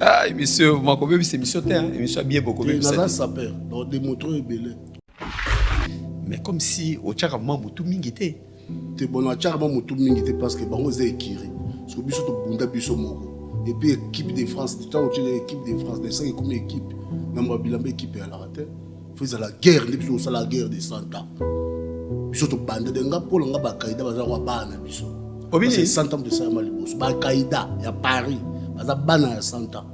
Ah, émission makobebisa émission te, hein. Émission ya bien bokobebisa. Naza sapeur, donc démontre ebele. Mais comme si otiaka mwa motu mingi te. Te, bon, atiaka mwa motu mingi te parce que bango eza écurie. Soki biso tobunda biso moko, et puis équipe de France, ntango otie équipe de France, esaki ekomi équipe na mwa bilamba, équipe eyalaka te. Faut ezala guerre nde biso osala guerre de 100 ans. Biso tobanda de nga mpo na nga bakaida baza kwa bana na biso. Obini? 100 ans tosalama liboso, bakaida ya Paris baza bana ya 100 ans.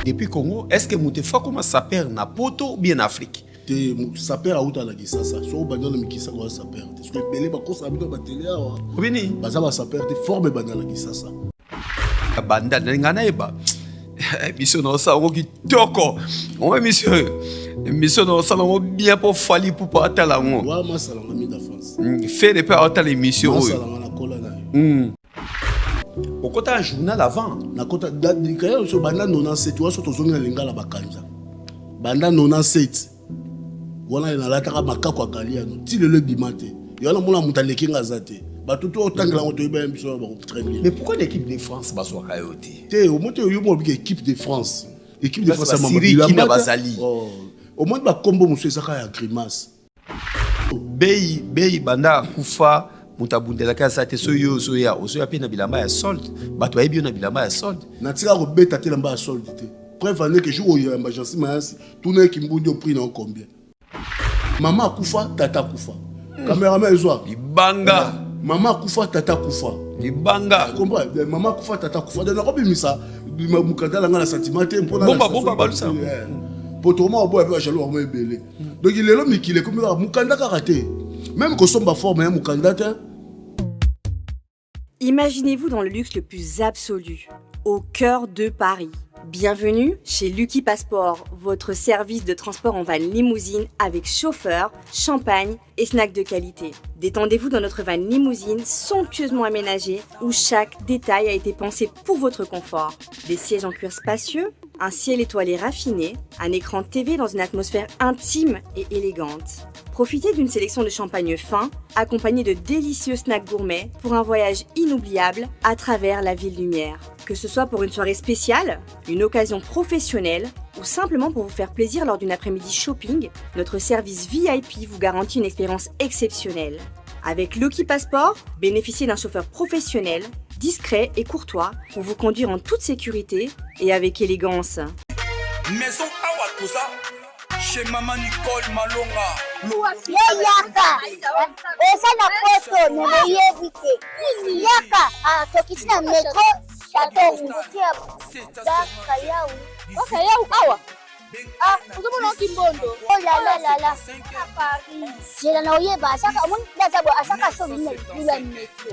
Depuis Congo, est ce que moto efa koma sapeur na poto ou bien na Afrique? Te, sapeur auta na Kisasa. Soki obanda na mikisa, koza sapeur te. Soki ebele bakosaka bino batele awa. Obini? Baza basapeur te. Forme ebanda na Kisasa. Banda nalinga nayeba émission na osala yango kitoko. Omoi émission, émission na osala yango bien mpo Fally Ipupa atala yango. Wa masalanga mida France. Ferre mpe aotala émission oyo. Masalanga na kola na yo. Okota journal avant? Nakota kaya so banda 97 wa so tozongi na Lingala bakanza. Banda 97 wana nalataka makako ya Galiano ti lelo ebima te. Yo wana mona moto aleki nga aza te. Bato to otangela yango, toyeba ya biso na bango très bien. Mais pourquoi l'équipe de France bazwaka yo te? Te, omoi te, yo mo obika équipe de France, équipe de Place France ya mama basiri kina bilamba te. Bazali. Oh, omoi bakombo mosusu ezaka ya grimace. Bei bei banda akufa, moto abundelaki aza te. Soki yo ozoya, ozoya mpe na bilamba ya solde, bato bayebi yo na bilamba ya solde. Natika kobeta te lamba ya solde te. Preuve ane ke jour oyo yamba Jansi Mayasi, tuna ye kimbundi o prix na yo combien. Mama akufa, tata akufa, cameraman ezwa. Libanga. Mama akufa, tata akufa. Libanga. Comprends? Mama akufa, tata akufa, donc nakobimisa mokanda na nga na sentiment te mpona Bomba, bomba, balusa. Po tokoma koboya mpe bajaloux bango ebele. Donc lelo mikili ekomi kaka mokanda kaka te, même kosomba forme ya mokanda te. Imaginez-vous dans le luxe le plus absolu, au cœur de Paris. Bienvenue chez Lucky Passport, votre service de transport en van limousine avec chauffeur, champagne et snacks de qualité. Détendez-vous dans notre van limousine somptueusement aménagée où chaque détail a été pensé pour votre confort. Des sièges en cuir spacieux, un ciel étoilé raffiné, un écran TV dans une atmosphère intime et élégante. Profitez d'une sélection de champagne fin, accompagné de délicieux snacks gourmets pour un voyage inoubliable à travers la ville lumière. Que ce soit pour une soirée spéciale, une occasion professionnelle ou simplement pour vous faire plaisir lors d'une après-midi shopping, notre service VIP vous garantit une expérience exceptionnelle. Avec Lucky Passport, bénéficiez d'un chauffeur professionnel, discret et courtois pour vous conduire en toute sécurité et avec élégance. Maison Awa Toza chez Maman Nicole Malonga. Yo yaka, eza na poto me boyebi te. Yaka, ah, tokiti na métro Château Rouge Bakayau. Bakayau awa. Ah, ozomona oki mbondo. Oh la la la la, zela na oyeba asaka omoni nde aza boye, asaka so bimi na libulu ya métro.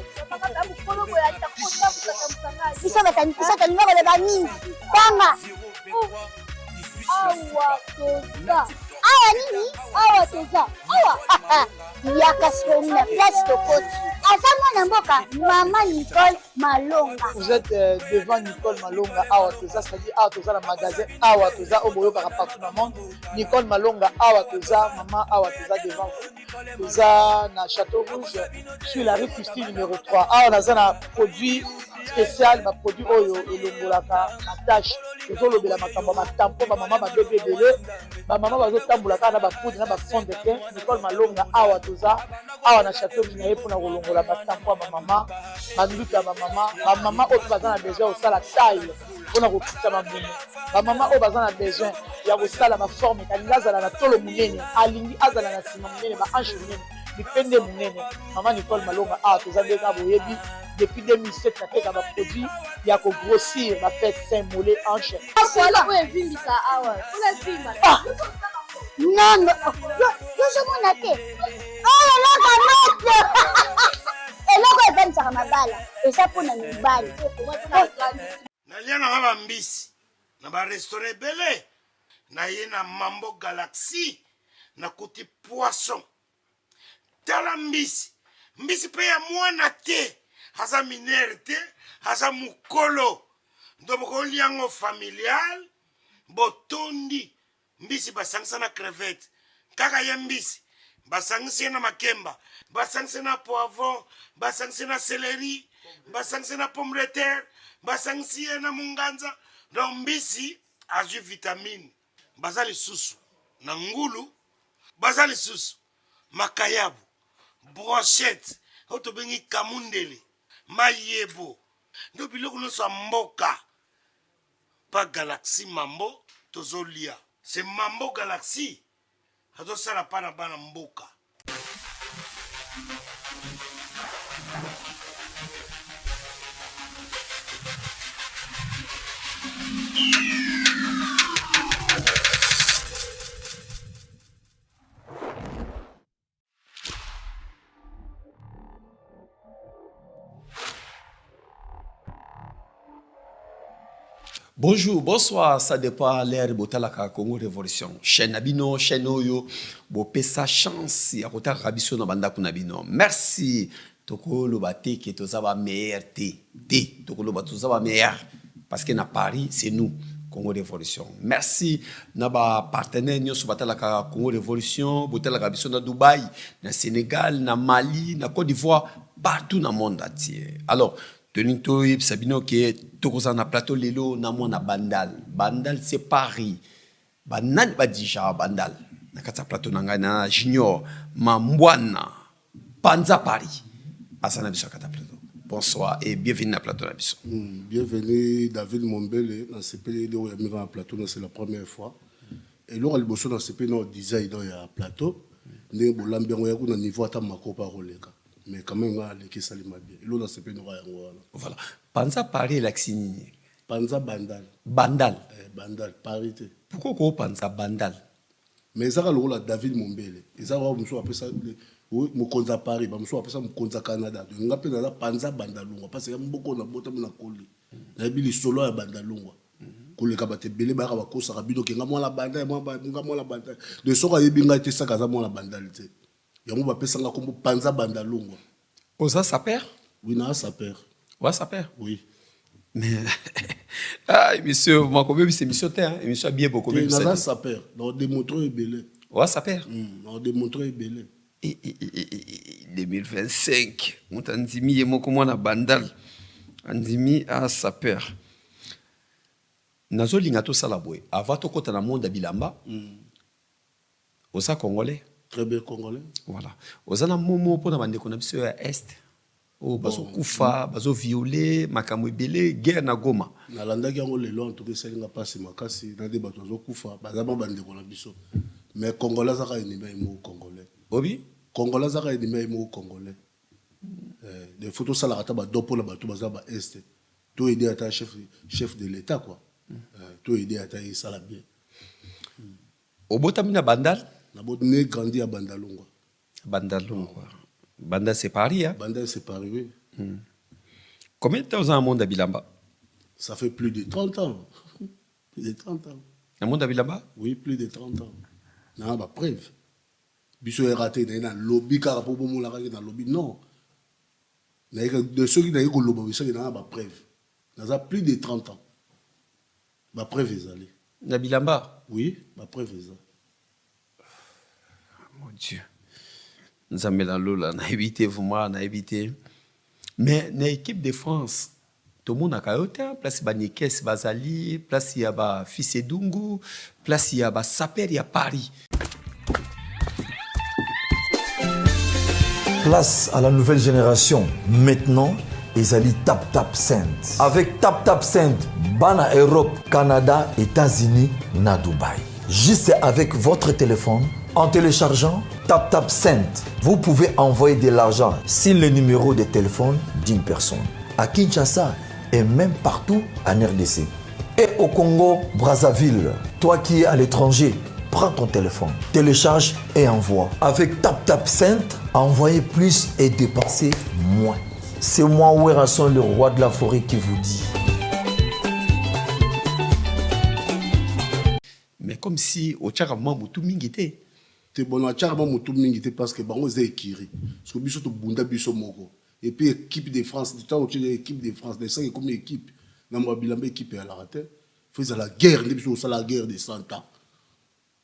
Biso biso tolinga koloba mingi tanga. Awa toza. Awa nini? Awa toza. Awa. Yaka sikoyo na place tokoti, aza mwana mboka mama Nicole Malonga. Vous êtes devant Nicole Malonga Awa Toza, c'est-à-dire Awa Toza, na magasin Awa Toza, oyo boyokaka partout na monde. Nicole Malonga Awa Toza, maman Awa Toza devant vous. Toza na Château Rouge, sur la rue Christine numéro 3. Awa naza na produit spécial, baproduit oyo elongolaka batache. Tozolobela makambo ya batampon, bamama babebi ebele, bamama bazotambola kaka na bapoudre na bafond de teint. Nicole Malonga Awa Toza, awa na Château Rouge, na ye mpona kolongola batampon ya bamama, banduta ya bamama, bamama oyo mpe baza na besoin ya kosala taille mpona kokitisa mabumu, bamama oyo baza na besoin ya kosala baforme, alingi azala na tolo monene, alingi azala na nsima monene, bahanche monene, mipende monene. Mama Nicole Malonga Awa Toza nde kaka boyebi depuis 2007 nateka baproduit ya kogrossir bafesse, sein, mollet, hanche. Voilà oyo evimbisa awa. Mpona vimba. Non, non, yozomona te oyo eloko moto, eloko evandisaka mabala eza mpona mibali. Nalia nanga bambisi na barestaurant ebele, naye na Mambo Galaxy, nakuti poisson. Tala mbisi, mbisi mpe ya mwana te, aza minere te, aza mokolo. Ndo bokolia yango familial, botondi. Mbisi basangisa na crevette, kaka ye mbisi basangisi ye na makemba, basangisi na poivron, basangisi na céleri, basangisi na pomme de terre, basangisi ye na munganza. Donc mbisi azwi vitamine, baza lisusu na ngulu, baza lisusu makayabu, brochette oyo tobengi kamundele, mayebo, nde biloko nyonso ya mboka pa Galaxy Mambo tozolia. C'est Mambo Galaxy azosala pa na bana mboka. Bonjour, bonsoir, ça dépend l'heure botalaka Congo Révolution. Chaîne na bino, chaîne oyo bopesa chance ya kotalaka biso na bandako na bino. Merci. Tokoloba te ke toza ba meilleur te. Te, tokoloba toza ba meilleur parce que na Paris c'est nous. Congo Révolution. Merci na ba partenaires nyonso batalaka Congo Révolution, botalaka biso na Dubaï, na Sénégal, na Mali, na Côte d'Ivoire, partout na monde entier. Alors, tolingi toyebisa bino ke tokozala na plateau lelo na mwana Bandal. Bandal c'est Paris. Banani badirigeaka Bandal na kati ya plateau na ngai na Junior Mambwana Panza Paris aza na biso ya kati ya plateau. Bonsoir et bienvenue na plateau na biso. Bienvenue David Mombele, nasepeli eloko ya minga na plateau na c'est la première fois. Eloko ya liboso nasepeli na design donc ya plateau ndenge bolambi yango ya kuna niveau ata makopa akoleka. Mais quand même nga aleki esalema bien. Eloko nasepeli noko yango wana. Voilà. Panza Paris elakisi nini? Panza Bandal. Bandal. Eh, Bandal, Paris te. Pourquoi ko panza Bandal? Mais ezaka lokola David Mombele. Eza wa mosusu apesa mokonzi ya Paris, ba mosusu apesa mokonzi ya Canada. Donc nga pe naza panza Bandalungwa parce que mboko na botami na koli. Nayebi lisolo ya Bandalungwa. Koleka bato ebele bayaka bakosaka bino ke nga mwana Bandal, nga mwana Bandal. Donc soki ayebi ngai te saka aza mwana Bandal te. Yango bapesa nga kombo panza Bandalungwa. Oza sapeur? Oui, na sapeur. Oza sapeur? Oui. Mais ah, monsieur, makobebisa émission te, hein? Émission ya bien bokobebisa. Naza sapeur. Na démontrer ebele. Oza sapeur? Na démontrer ebele. 2025 moto andimi ye moko mwana Bandal andimi a sapeur. Nazolinga tosala boye avant tokɔta na monde ya bilamba. Oza congolais? Très bien congolais. Voilà. Oza na momo pona bandeko na biso ya est oyo bazokufa, bazoviole, makambo ebele, guerre na Goma. Nalandaki yango lelo, en tout cas esali nga mpasi makasi na nde bato bazokufa, baza ma bandeko na biso. Mais congolais azaka ennemi ya ye moko congolais. Obi? Congolais azaka ennemi ya ye moko congolais. Des fois tosalaka ata ba don mpona bato baza ba est. To aider ata chef de l'État quoi. To aider ata esala bien. Obotami na Bandal? Nabot, né grandi à Bandalungwa. Bandalungwa. Bandal c'est Paris, hein? Bandal c'est Paris, oui. Combien de temps oza na monde ya bilamba? Ça fait plus de 30 ans. Plus de 30 ans. Na monde ya bilamba? Oui, plus de 30 ans. Na ba preuve. Biso era te na na lobi kaka po bomonaka ke na lobi non. Na de soki na koloba biso na ba preuve. Naza plus de 30 ans. Ba preuve ezali. Na bilamba? Oui, ba preuve eza. Mon Dieu. Nzambe na lola nayebi te vraiment nayebi te. Mais na équipe de France tomonaka yo te place ba Nikes bazali, place ya ba Fils Edungu, place ya ba sapeur ya Paris. Place à la nouvelle génération. Maintenant, ezali Tap Tap Send. Avec Tap Tap Send, bana Europe, Canada, États-Unis, na Dubaï. Juste avec votre téléphone, en téléchargeant Tap Tap Send, vous pouvez envoyer de l'argent sur le numéro de téléphone d'une personne. À Kinshasa et même partout en RDC. Et au Congo, Brazzaville, toi qui es à l'étranger, prends ton téléphone, télécharge et envoie. Avec Tap Tap Send, envoyez plus et dépensez moins. C'est moi, Werrason, le roi de la forêt, qui vous dit. Mais comme si otiaka mwa motu mingi te. Te, bon, atiaka mwa motu mingi te parce que bango eza écurie. Parce que biso tobunda biso moko. Et puis équipe de France, ntango otie équipe de France, esaki ekomi équipe na mwa bilamba, équipe eyalaka te. Faut ezala guerre nde biso osala guerre de 100 ans.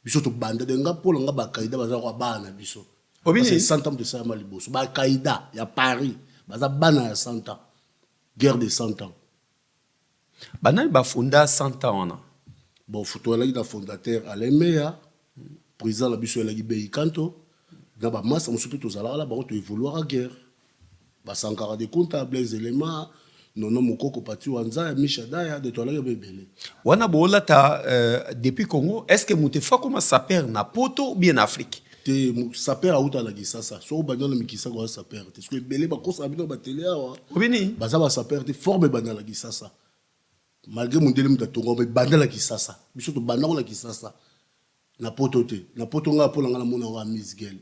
Biso tobanda de nga mpo na nga bakaida baza kwa bana na biso. Parce que 100 ans tosalama liboso. Bakaida ya Paris baza bana ya 100 ans. Guerre de 100 ans. Banani bafonda 100 ans wana? Bon, toalaki na fondateur Alain Meya, président na biso elaki Bei Kanto, na bamasa mosusu mpe tozalaka na bango, toévoluaka guerre, basankara de Kunta, Blaise Elema, Nono Mokoko, Pati Wanzaya, Misha Daya, de toalaki ba ebele. Wana boolata depuis Congo, est ce que moto efa koma sapeur na poto ou bien na Afrique? Te, sapeur auta na Kisasa. Soki obandi na mikisa, koza sapeur te. Soki ebele bakosaka bino batele awa. Obini. Baza basapeur te. Forme ebanda na Kisasa, malgré mondele moto atonga, me ebanda na Kisasa. Biso tobandako na Kisasa, na poto te. Na poto, ngai mpo na ngai namona yango amuse-gueule.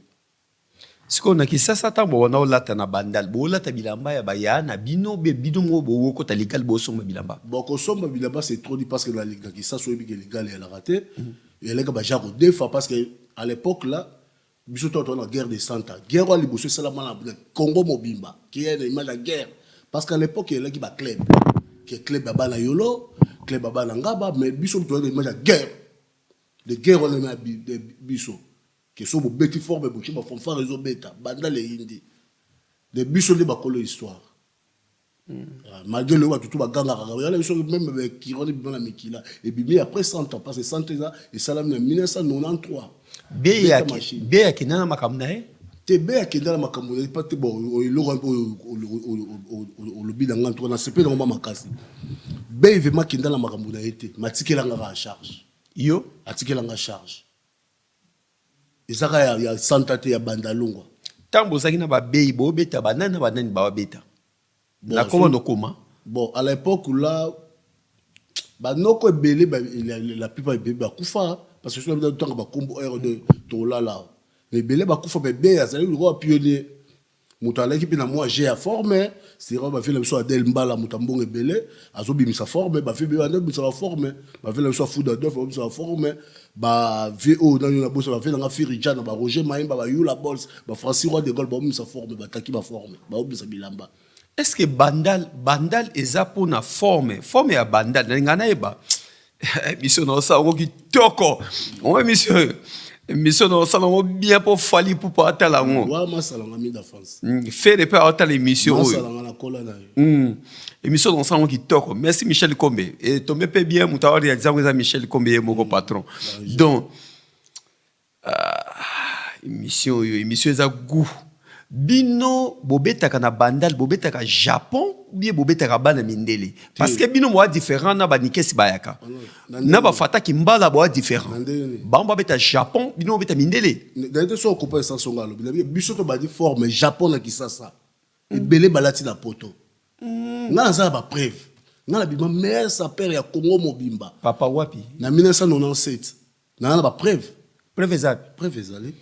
Sikoyo na Kisasa, ntango wana olata na Bandal, boolata bilamba ya baya na bino be bino moko bowokota ligali, bosomba bilamba? Bon, kosomba bilamba, c'est trop dit, parce que na Kisasa, oyebi ke ligali eyalaka te. Eyalaka baja kodefa, parce que à l'époque là, biso to toza na guerre de 100 ans. Guerre wana liboso esalama na Congo mobimba, keya na image ya guerre, parce qu'à l'époque eyalaki baclub, ke club ya bana Yolo, club ya bana Ngaba, mais biso toza na image ya guerre de guerre wana ya biso, ke so bobeti forme, botie bafanfare, ezobeta banda leyindi de biso nde bakolo histoire. Ah, malgré lelo bato tu bagangaka yana biso, même bakironi bima na mikila ebimi après 100 ans, parce que 100 ans eza esalami na 1993. Be akenda na makambo na ye. Te, be akenda na makambo na ye pa te. Bon, eloko oyo olobi na nga ntuka na sepe nango ma makasi, be vraiment akenda na makambo na ye te, matikelanga kaka charge. Yo? Atikelanga charge, ezaka ya santa te, ya Bandalungwa. Ntango bozalaki na babei, bobeta banani na banani bawabeta na koma nokoma? Bon, à l'époque là, banoko ebele, la plupart ebele bakufa, parce que soki ntango bakombo r2 tolala, ebele bakufa. Me be azali lokola pionnier, moto alaki mpe na mwa g ya forme sera. Bavie na biso Adel Mbala, moto ya mbongo ebele, azobimisa forme. Bavie banda bimisa baforme, bavie na biso afuda Adolphe babimisa baforme, bavie oyo nani na bosa, bavie nanga Firija na baRoger Maimba, bayula Bols, baFrancis Roi de Gaulle, baobimisa forme, bataki baforme, baobimisa bilamba. Est ce que Bandal eza mpona forme ya Bandal? Nalinga nayeba. Biso na osala yango kitoko oyo, émission na osala yango bien mpo Fally Ipupa atala yango. Wa masalanga mi d'enfance. Ferre mpe aotala émission oyo. Masalanga na kola na ye. Émission na osala yango kitoko. Merci Michel Kombe, etombe mpe bien. Moto aoréalise yango eza Michel Kombe ye moko patron. Donc émission oyo, émission eza goût. Bino bobetaka na Bandal, bobetaka Japon bien, bobetaka bana mindele, parce que bino boa différent na banikesi bayaka na bafataki mbala, boa différent. Bango babeta Japon, bino bobeta mindele. Naye te, so okopa esansonga alobi nabi biso tobandi forme Japon na Kisasa, ebele balati na poto. Nga naza na bapreuve, nga na bima meilleur sapeur ya Congo mobimba. Papa, wapi? Na 1997, naza na bapreuve. Preuve eza? Preuve ezali.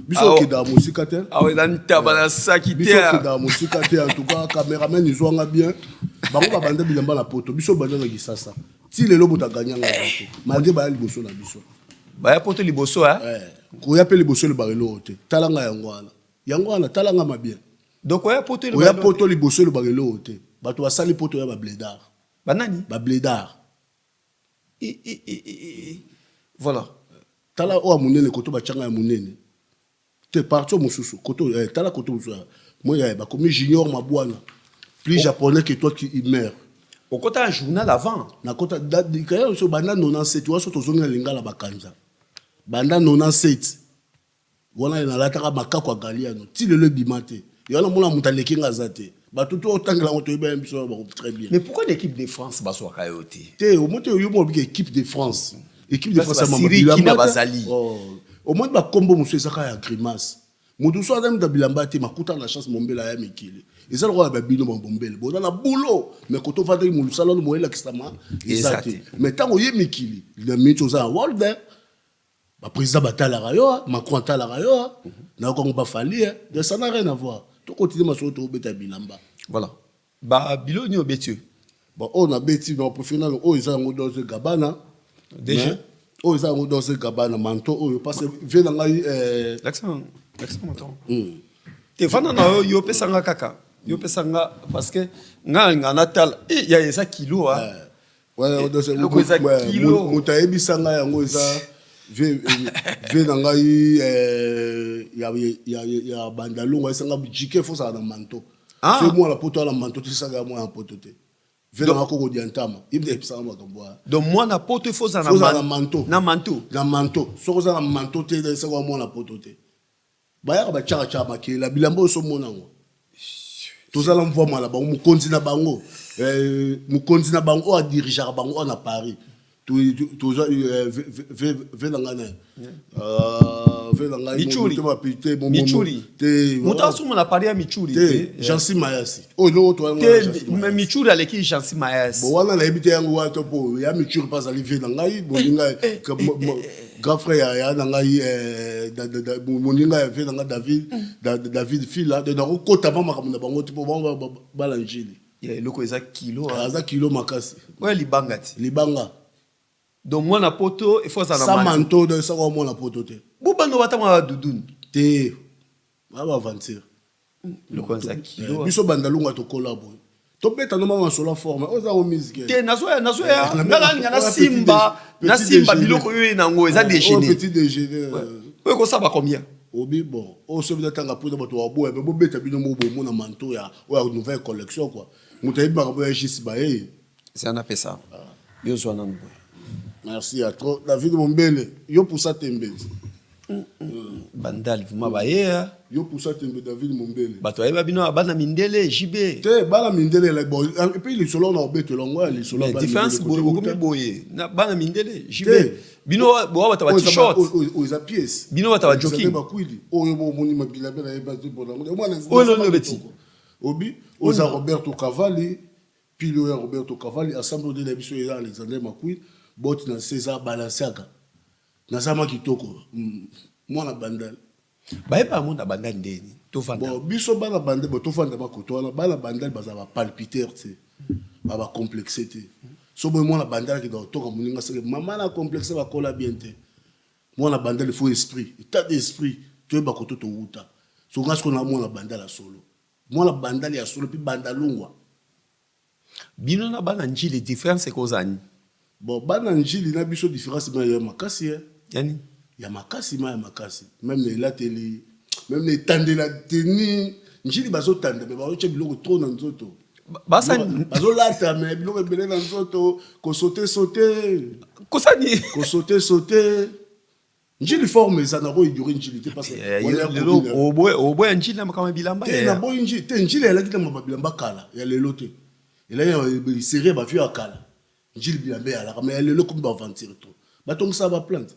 Biso okendaka mosika te. Awa eza ntaba na saki te. Biso okendaka mosika te. En tout cas, cameraman ezwanga bien. Bango babanda bilamba na poto, biso banda na Kisasa. Ti lelo moto aganyanga te, malgré baya liboso na biso. Baya poto liboso? Koya mpe liboso elobaka eloko te. Talanga yango wana, yango wana, talanga mabien. Donc oya poto? Oya poto liboso elobaka eloko te. Bato basali poto ya bablédard. Banani? Bablédard. Voilà. Tala oyo ya monene, koto batianga ya monene te, parti oyo mosusu koto tala koto mosusu moi bakomi Junior Mabwana, plus japonais que toi qui meurt. Okota un journal avant? Nakota so banda 97 wana. So tozongi na lingala, bakanza banda 97 wana, nalataka makako ya Galiano ti lelo ebima te. Yo wana mona moto aleki nga aza te. Bato to otangela yango, toyeba biso bango très bien. Mais pourquoi l'équipe de France bazwaka yo te? Te, omoi te, yo mo obika équipe de France, équipe de France ya mama. Bilamba bazali. Omoi bakombo mosusu ezaka ya grimace. Moto mosusu aza moto ya bilamba te, makuta na chance mombela ya mikili eza lokola babino babombele boza na boulot, mais koto ovandaki mosala wana moyelakisama eza te. Mais ntango oye mikili na miniti, oza na world, baprésident batalaka yo, Macron atalaka yo, nayokango bafali. Donc ça n'a rien à voir. Tokontinue masolo, tobeta bilamba. Voilà, babilo nini obeti oyo? Bon, oyo nabeti na préféré nano oyo eza yango Dolce Gabbana. Déjà? Oyo eza yango Dolce Gabbana, manteau oyo, parce que vie na ngai. Te, vanda na yo, yo opesanga kaka, yo opesanga, parce que ngai nalinga natala ya eza kilo. Eloko eza kilo. Moto ayebisa ngai yango eza vie na ngai ya Bandalongo, ayesanga jike fosala na manteau. So mwana poto ala manteau te, esaka ya mwana poto te. Ve nanga koko diantama ye mpe ayebisaka makambo wana. Donc mwana poto il faut ozala na manteau. Na manteau. Na manteau. Soki oza na manteau te esaka wa mwana poto te. Bayaka batiaka tiaka makelela bilamba oyo somona yango. Tozala mvwama na bango mokonzi na bango eh, mokonzi na bango oyo adirigeaka bango oyo na Paris. Toza eh, ve na ngai na ah, ve na ngai motema te Michuri te moto asomba na Paris ya Michuri te Jansi Mayasi oyo eloko to te mais Michuri aleki Jansi Mayasi bon wana nayebi te yango wana to po ya Michuri mpe azali ve na ngai moninga eh, eh, eh, grand frère ya ya na ngai moninga ya ve na ngai David David Fila donc nakokota ma makambo na bango te po bango bala njili Ya eloko eza kilo. Ah, aza kilo makasi. Oyo libanga ti. Libanga. Donc mwana poto il faut azala na manteau. Sans manteau saka mwana poto te. Bo bando batanga ba doudoune. Te. Ba ba aventure. Eloko eza kilo. Eh, biso bandalunga tokola boye. Tobeta no mama solo forme. Oza o musique. Te nazoya nazoya eh, nga nalinga nasimba nasimba biloko oyo nango eza déjeuner. Petit déjeuner. Oyo ekosala combien? Obi bon oyo soki natanga mpo na bato baboya me bobeta bino moko bomona manteau ya oyo ya nouvelle collection quoi moto ayebi makambo ya jus baye Zela napesa yo zwa nanu boye. Merci ya trop David Mombele yo pusa tembe. Bandal vraiment baye hein. Yo pusa tembe David Mombele. Bato bayeba bino bana mindele JB. Te bana mindele la bon et puis lisolo na obetela ngo ya lisolo bana. Différence boye bokomi boye na bana mindele JB. Bino boa bato ba t-shirt. Oyo eza pièce. Bino bato ba jogging. Bakwili oyo bo moni mabila be na yeba te bona. Oyo noni obeti. Obi oza Roberto Cavalli pile oyo ya Roberto Cavalli ensemble oyo na biso eza Alexander McQueen botte na se eza Balenciaga. Naza ma kitoko mwana bandal. Bayeba yango na bandal ndeni tovanda. Bon biso bana bandal bo tofanda ba koto wana bana bandal baza ba palpiter te ba ba complexe te so boye mwana bandal akenda kotoka moninga seke mama na complexe bakola bien te mwana bandal il faut esprit état d'esprit toyeba koto towuta so nga sikoyo na mwana bandal ya solo mwana bandal ya solo mpe bandalungwa. Bino na bana ndjili difference ekozala nini? Bon bana ndjili na biso difference ma ya makasi eh. Ya nini? Ya makasi ma ya makasi meme na elateli meme na etandeli ya tenue ndjili bazo tanda mais bazo tia biloko trop na nzoto. Bazo lata mais biloko ebele na nzoto ko sauter sauter. Kosala nini? Ko sauter sauter. Ndjili forme eza nako ignore ndjili te parce que eh, lelo oboya ndjili na makambo ya bilamba te naboyi ndjili te ndjili elaki na makambo ya bilamba kala ya lelo te elaki serie ya bavio ya kala ndjili bilamba eyalaka mais ya lelo ekomi baaventure trop batongisaka baplante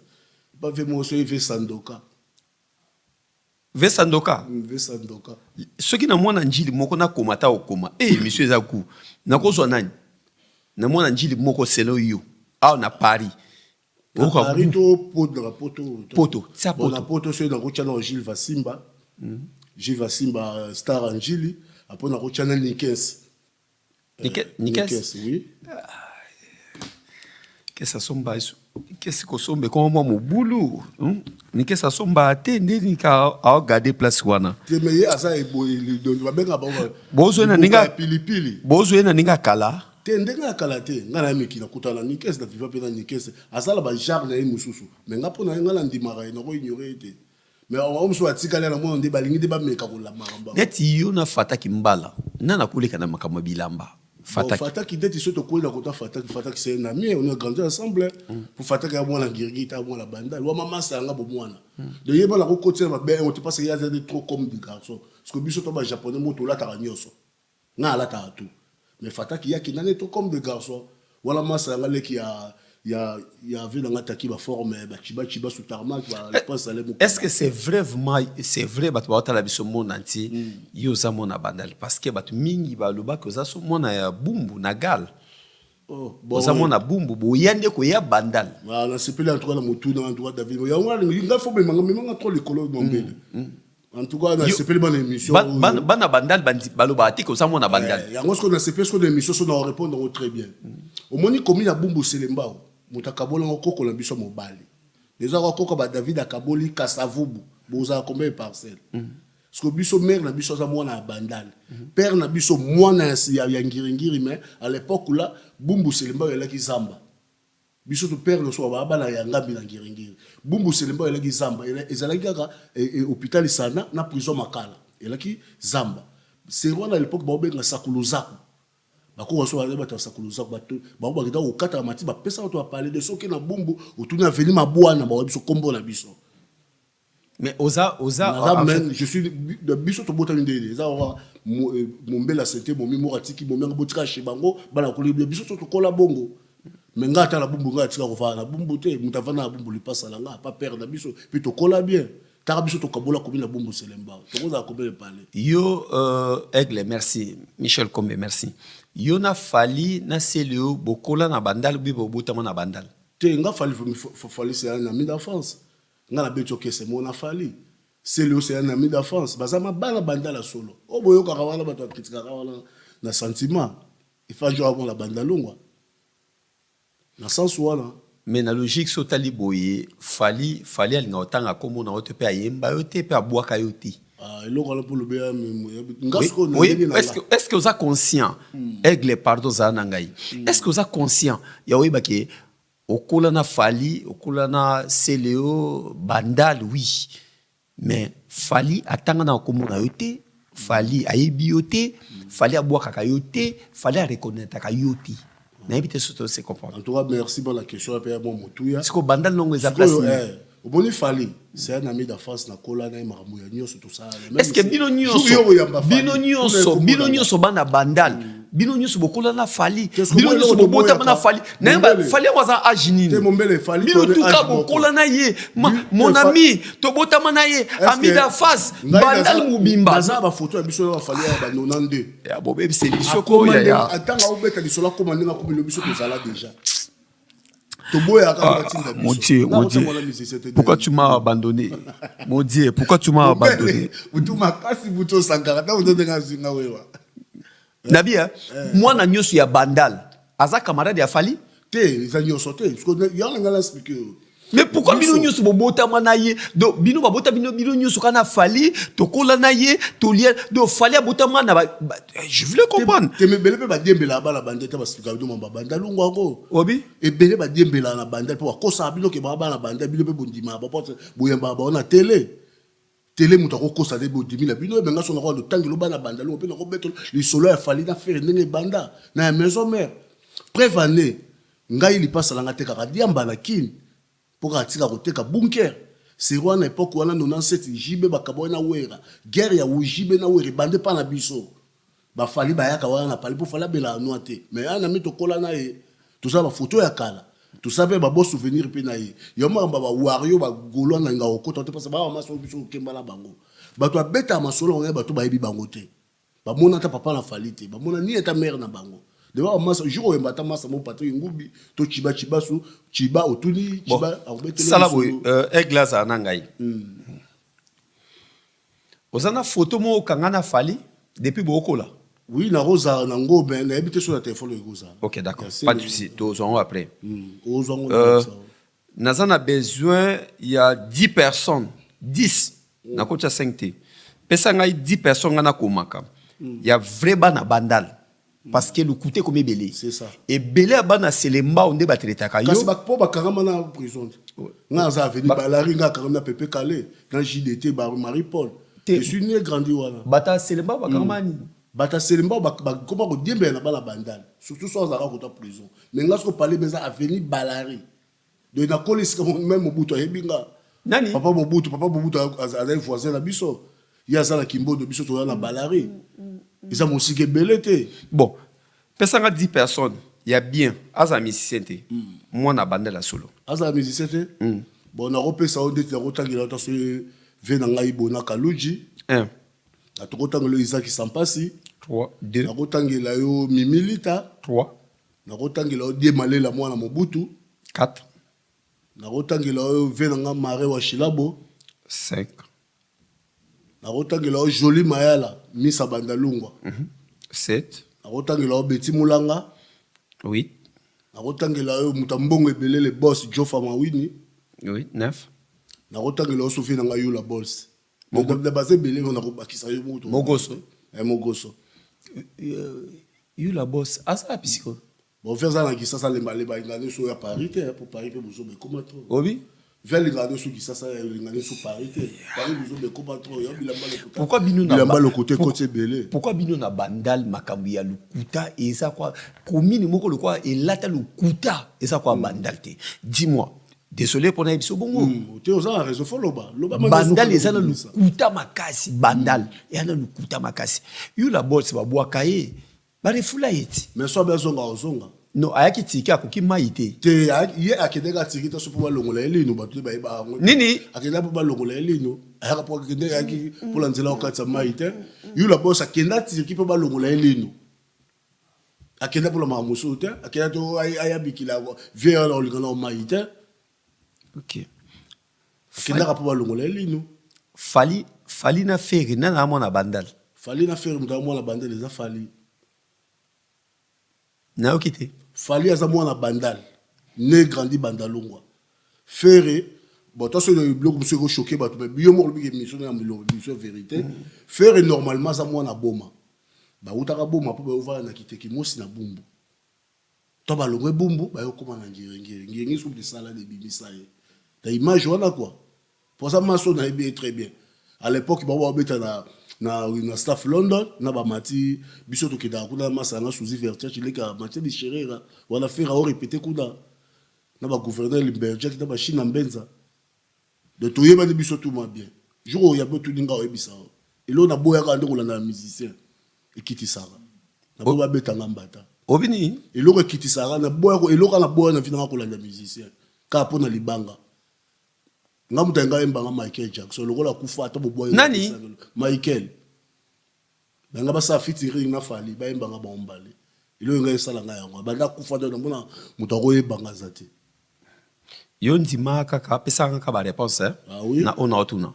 bave moko soki ve sandoka ve sandoka mm, ve sandoka soki na mwana ndjili moko nakoma ata okoma e eh, emission eza ku nakozwa nani na mwana ndjili moko selo yo awa na Paris Na Paris to poto na poto poto tia poto na poto soki nakotia na Gilles Vasimba mm. Gilles Vasimba star ya Njili apo nakotia na Nikes Nikes oui Nikes asomba Nikes kosomba ekoma mwa mobulu hmm? Nikes asomba te nde nika aogade place wana te mais ye aza eboyeli donc babenga bango bozwe na ndenge pilipili bozwe na ndenge ya kala Te ndenge ya kala te nga na meki na kutana na Nikes na viva pe na Nikes aza na ba genre na ye mususu mais nga pona ye nga na ndimaka ye nako ignore ye te mais oyo mususu atikali na mona nde balingi nde bameka kolamba makambo yango. Neti yo na Fataki Mbala nani akoleka na makambo ya bilamba? Fataki. Bon Fataki ndeti soki tokweli na kota Fataki Fataki c'est un ami on a grandi ensemble po Fataki aza mwana Ngirgi te aza mwana Bandal wa mamasa yanga bomwana donc ye bana kokotisa na mabe yango te parce que ye aza nde trop comme du garçon parce que biso to ba japonais mo tolataka nioso. Nga alataka tout mais fataki ye akenda ne trop comme de garçon wana masta na nga leki ya ya ya vie na nga taki ba forme ba chiba chiba sous tarmac ba le prince ale Est ce que c'est vrai vraiment c'est vrai bato baotala biso monde entier mm. yo oza mwana bandal parce que bato mingi balobaki oza so mwana ya bumbu na gal oh, bon, oza mwana bumbu boya nde koya bandal ah, nasepeli en tout cas na motuna en tout cas david yango nga fo memanga memanga trop likolo mombele mm. mm. En tout cas, na sepeli bana émission. Bana bana bandal bandi baloba ati ko za mwana bandal. Eh, yango siko na sepeli siko na émission so na répondre ngo très bien. Omoni commune ya Bumbu Selembao, moto akabola ngo koko na biso mobali. Deja ko koko ba David akaboli Kasavubu, boza combien de parcelles? Parce que biso mère na biso aza mwana ya bandal. Père na biso mwana ya, ya ngiringiri mais à l'époque là Bumbu Selembao elaki zamba. Biso to père na biso ba bana ya ngambi na ngiringiri. Bumbu Selembao elaki zamba, ezalaki kaka hopital Sana na prison Makala. Elaki zamba. Sero wana à l'époque baobenga Sakuluzaku. Bakoko na biso bazali bato ya sakolo zako, bato bango bakenda kokata ba matiti, bapesa bato ba palais de soki na Bumbu otuni avenue Mabwana bakoyebisa biso kombo na biso. Mais oza oza Naza men, je suis biso tobotami ndenge eza kaka mombela sente momi moko atiki momi yango botika chez bango bana bakoli biso so tokola bongo. Mais nga ata na Bumbu nga atika kovanda na Bumbu te, moto avanda na Bumbu lipasa na nga pa père na biso puis tokola bien. Taka biso tokabola commune na Bumbu Selembao tokozala combien de palais? Yo Aigle merci Michel Kombe merci yo na Fally na Celeo bokola na Bandal ou bien bobotama na Bandal? Te nga Fally Fally c'est un ami d'enfance nga na beti okese moko na Fally Celeo c'est un ami d'enfance baza ma bana Bandal ya solo oyo boyokaka wana bato ba critikaka wana na sentiment Efandjo amona Bandalungwa Na sens wana. Mais na logique soki otali boye Fally Fally alinga kotanga kombo na yo te pe ayemba yo te pe abuaka yo te. Ah eloko wana pe olobi ya nga sikoyo na ndenge na nga. Est ce que oza conscient Aigle pardon zala na ngai est ce que oza conscient ya oyeba ke okola na Fally okola na Celeo Bandal oui Mais Fally atanga na kombo na yo te, Fally ayebi yo te, Fally abuakaka yo te, Fally a reconnaitaka yo te. Nayebi te soki to se comprendre. En tout cas merci pona question wana pe ya mwa motuya. Sikoyo bandal nongo eza place nini? Sikoyo eh omoni Fally c'est un ami d'enfance na kola na ye makambo ya nionso tosala na ye. Est-ce que bino nionso bino nionso bino nionso bana bandal bino nionso bokola na Fally bino nionso bobotama na Fally nayeba Fally yango aza age nini bino tuka bokola na ye mon ami tobotama na ye ami d'enfance bandal mobimba naza ba photo ya biso na Fally ya ba 92 ya bobebisa biso ko ya ya atanga obeta lisolo akoma ndenge akomi lobi biso tozala déjà toboyaka ah, batinda biso mon Dieu mon Dieu pourquoi tu m'as abandonné mon Dieu pourquoi tu m'as abandonné butu makasi butu osankaka ntango ndenge azinga wewa Nabi hein, mwana nyoso ya Bandal aza camarade ya Fally? Te, eza nyoso te. Yango na ngai na expliquer yo. Mais pourquoi bino nyoso bobotama na ye? Donc bino babota bino bino nyoso kana Fally, tokola na ye, tolia donc Fally abotama na ba, ba je voulais comprendre. Te mais ebele pe badiembelaka bana banda te basipika bino mamba banda lungu yango. Obi? Ebele badiembelaka na banda po bakosaka bino ke ba bana banda bino pe bondimaka ba po boyambaka bango na tele. Tele mutu ako kosa te bo dimi na bino mais nga soki nako tangelo bana bandalongo pe nako betelo lisolo ya Fally na Ferre ndenge ebanda na ya maison mère preuve en est ngai lipasa na nga atekaka diamba na kin po kaka atika koteka bunker seri wana epoque wana 97 JB bakabwani na Werra guerre ya JB na Werra ebanda epa na biso ba Fally bayaka wana na palais po Fally abelaka noix te mais un ami tokola na ye toza ba photo ya kala tosala pe ba beau souvenir pe na ye yango makambo ya ba wario ba golois na linga kokota te parce ba mama soki biso kokemba na bango bato babetaka masolo yango bato bayebi bango te bamona ata papa na Fally te bamona ni ata mère na bango devant ba masa jour oyemba ata masa mo Patrick Ngubi to Chiba Chibasu Chiba otuni Chiba akobetela sala boye aigle azala na ngai Oza na photo moko okanga na Fally depuis bokola? Oui nakozala na ngo mais nayebi te soki na telephone ekozala. Ok d'accord pas de souci tozwa ngo après. Ozwa ngo naza na besoin ya 10 personnes 10 nakotia 5 te pesa ngai 10 personnes ngai nakomaka ya vrai bana bandal parce que lokuta ekomi ebele ebele ya bana selembao nde batraitaka yo kasi po bakangama na prison nga aza aveni balari nga akangami na pepe kale na jdt marie paul je suis né grandi wana bata selembao bakangama nini bata selembao bakoma kodiembela na bana bandal surtout so azalaka kota prison mais nga soko pale eza aveni balari donc nakoli esika meme mobutu ayebi nga nani papa mobutu papa mobutu azali voisin na biso ye aza na kimbondo biso toza na balari eza mosika ebele te bon pesanga 10 personnes ya bien azala musicien te mwana bandela solo azala musicien te bon nakopesa yo ndeti nakotangela yo taso vie na ngai bona kaluji 1 nakotangela yo isaki sampasi 3 2 nakotangela yo mimilita 3 nakotangela yo die malela mwana mobutu 4 nakotangela yo vie na nga mare wa shilabo 5 nakotangela yo joli mayala misa bandalungwa 7 nakotangela yo beti mulanga 8 nakotangela yo moto ya mbongo ebele le boss jofa mawini 8 9 nakotangela yo sofi na ngai yula bols baza ebele ngo nakobakisa yo moto mogoso mogoso yula boss aza pisiko bon fe aza na kisasa lembalemba ngani so ya paris te po paris mpe bozoba ekoma trop obi. Vieux alingaka nde soki Kisasa alinga nde so Paris te. Paris buzoba ekoma trop ya bilamba lokuta. Pourquoi bino na bilamba lokuta ekoti ebele. Pourquoi bino na Bandal makambo ya lokuta eza kwa commune moko lokwa elata lokuta eza kwa Bandal te. Dis-moi. Désolé pona yebiso bongo. Te oza na raison faut loba. Loba Bandal eza na lokuta makasi Bandal eza na lokuta makasi. Yula Boss babwaka ye. Ba refoula ye ti. Mais soki azonga akozonga. Non ayaki Turquie akoki mayi te. Te ye akendeki Turquie te so po balongola ye lino bato nde bayebaka yango. Nini? Akendaki po balongola ye lino ayaka po akende ayaki mpo na nzela kokatisa mayi te. Yula Boss akenda Turquie po balongola ye lino. Akenda mpo na makambo mosusu te. Akenda to aya bikila vieux wana olinga na mayi te. Ok. Akendaka po balongola ye lino. Fally Fally na Ferre nani aza mwana bandal? Fally na Ferre moto aza mwana bandal eza Fally. Nayoki te. Fally aza mwana bandal ne grandi bandalungwa. Ferre bon toi soki biloko mosusu eko choquer bato mais yo moko olobi ke emission na ya émission verite. Ferre normalement aza mwana boma. Bawutaka boma po bayo vanda na kitekimosi na bumbu. To balongwe bumbu baye kokoma na ngiri-ngiri. Ngiri-ngiri soki salade ebimisa ye na image wana quoi. Po aza maso nayebi ye très bien. À l'epoque bango babeta na na na staff London na ba mati biso tokendaka kuna na masa nga Suzy Vertiachi leka Mathieu Bisherera wana Ferre ao répéter kuna na ba gouverneur Limberjack na ba China Mbenza. Donc toyebani biso tout ma bien. Jour oyo yabe otuni nga oyebisa yo. Eloko na boyaka nde kolanda ba musicien ekitisaka. Na boya babeta nga mbata. Obi nini? Eloko ekitisaka na boya ko eloko na boya na vie na nga kolanda musicien kaka pona libanga. Nga moto alinga ayemba nga Michael Jackson lokola akufa ata boboya Nani? Michael. Ba nga basala featuring na Fally bayemba nga bango mbale. Eloko nga esala nga yango. Banda akufa nde namona moto akoyeba nga aza te. Yo ndima kaka pesa nga kaka ba reponse eh? Ah oui? Na oyo naotuna.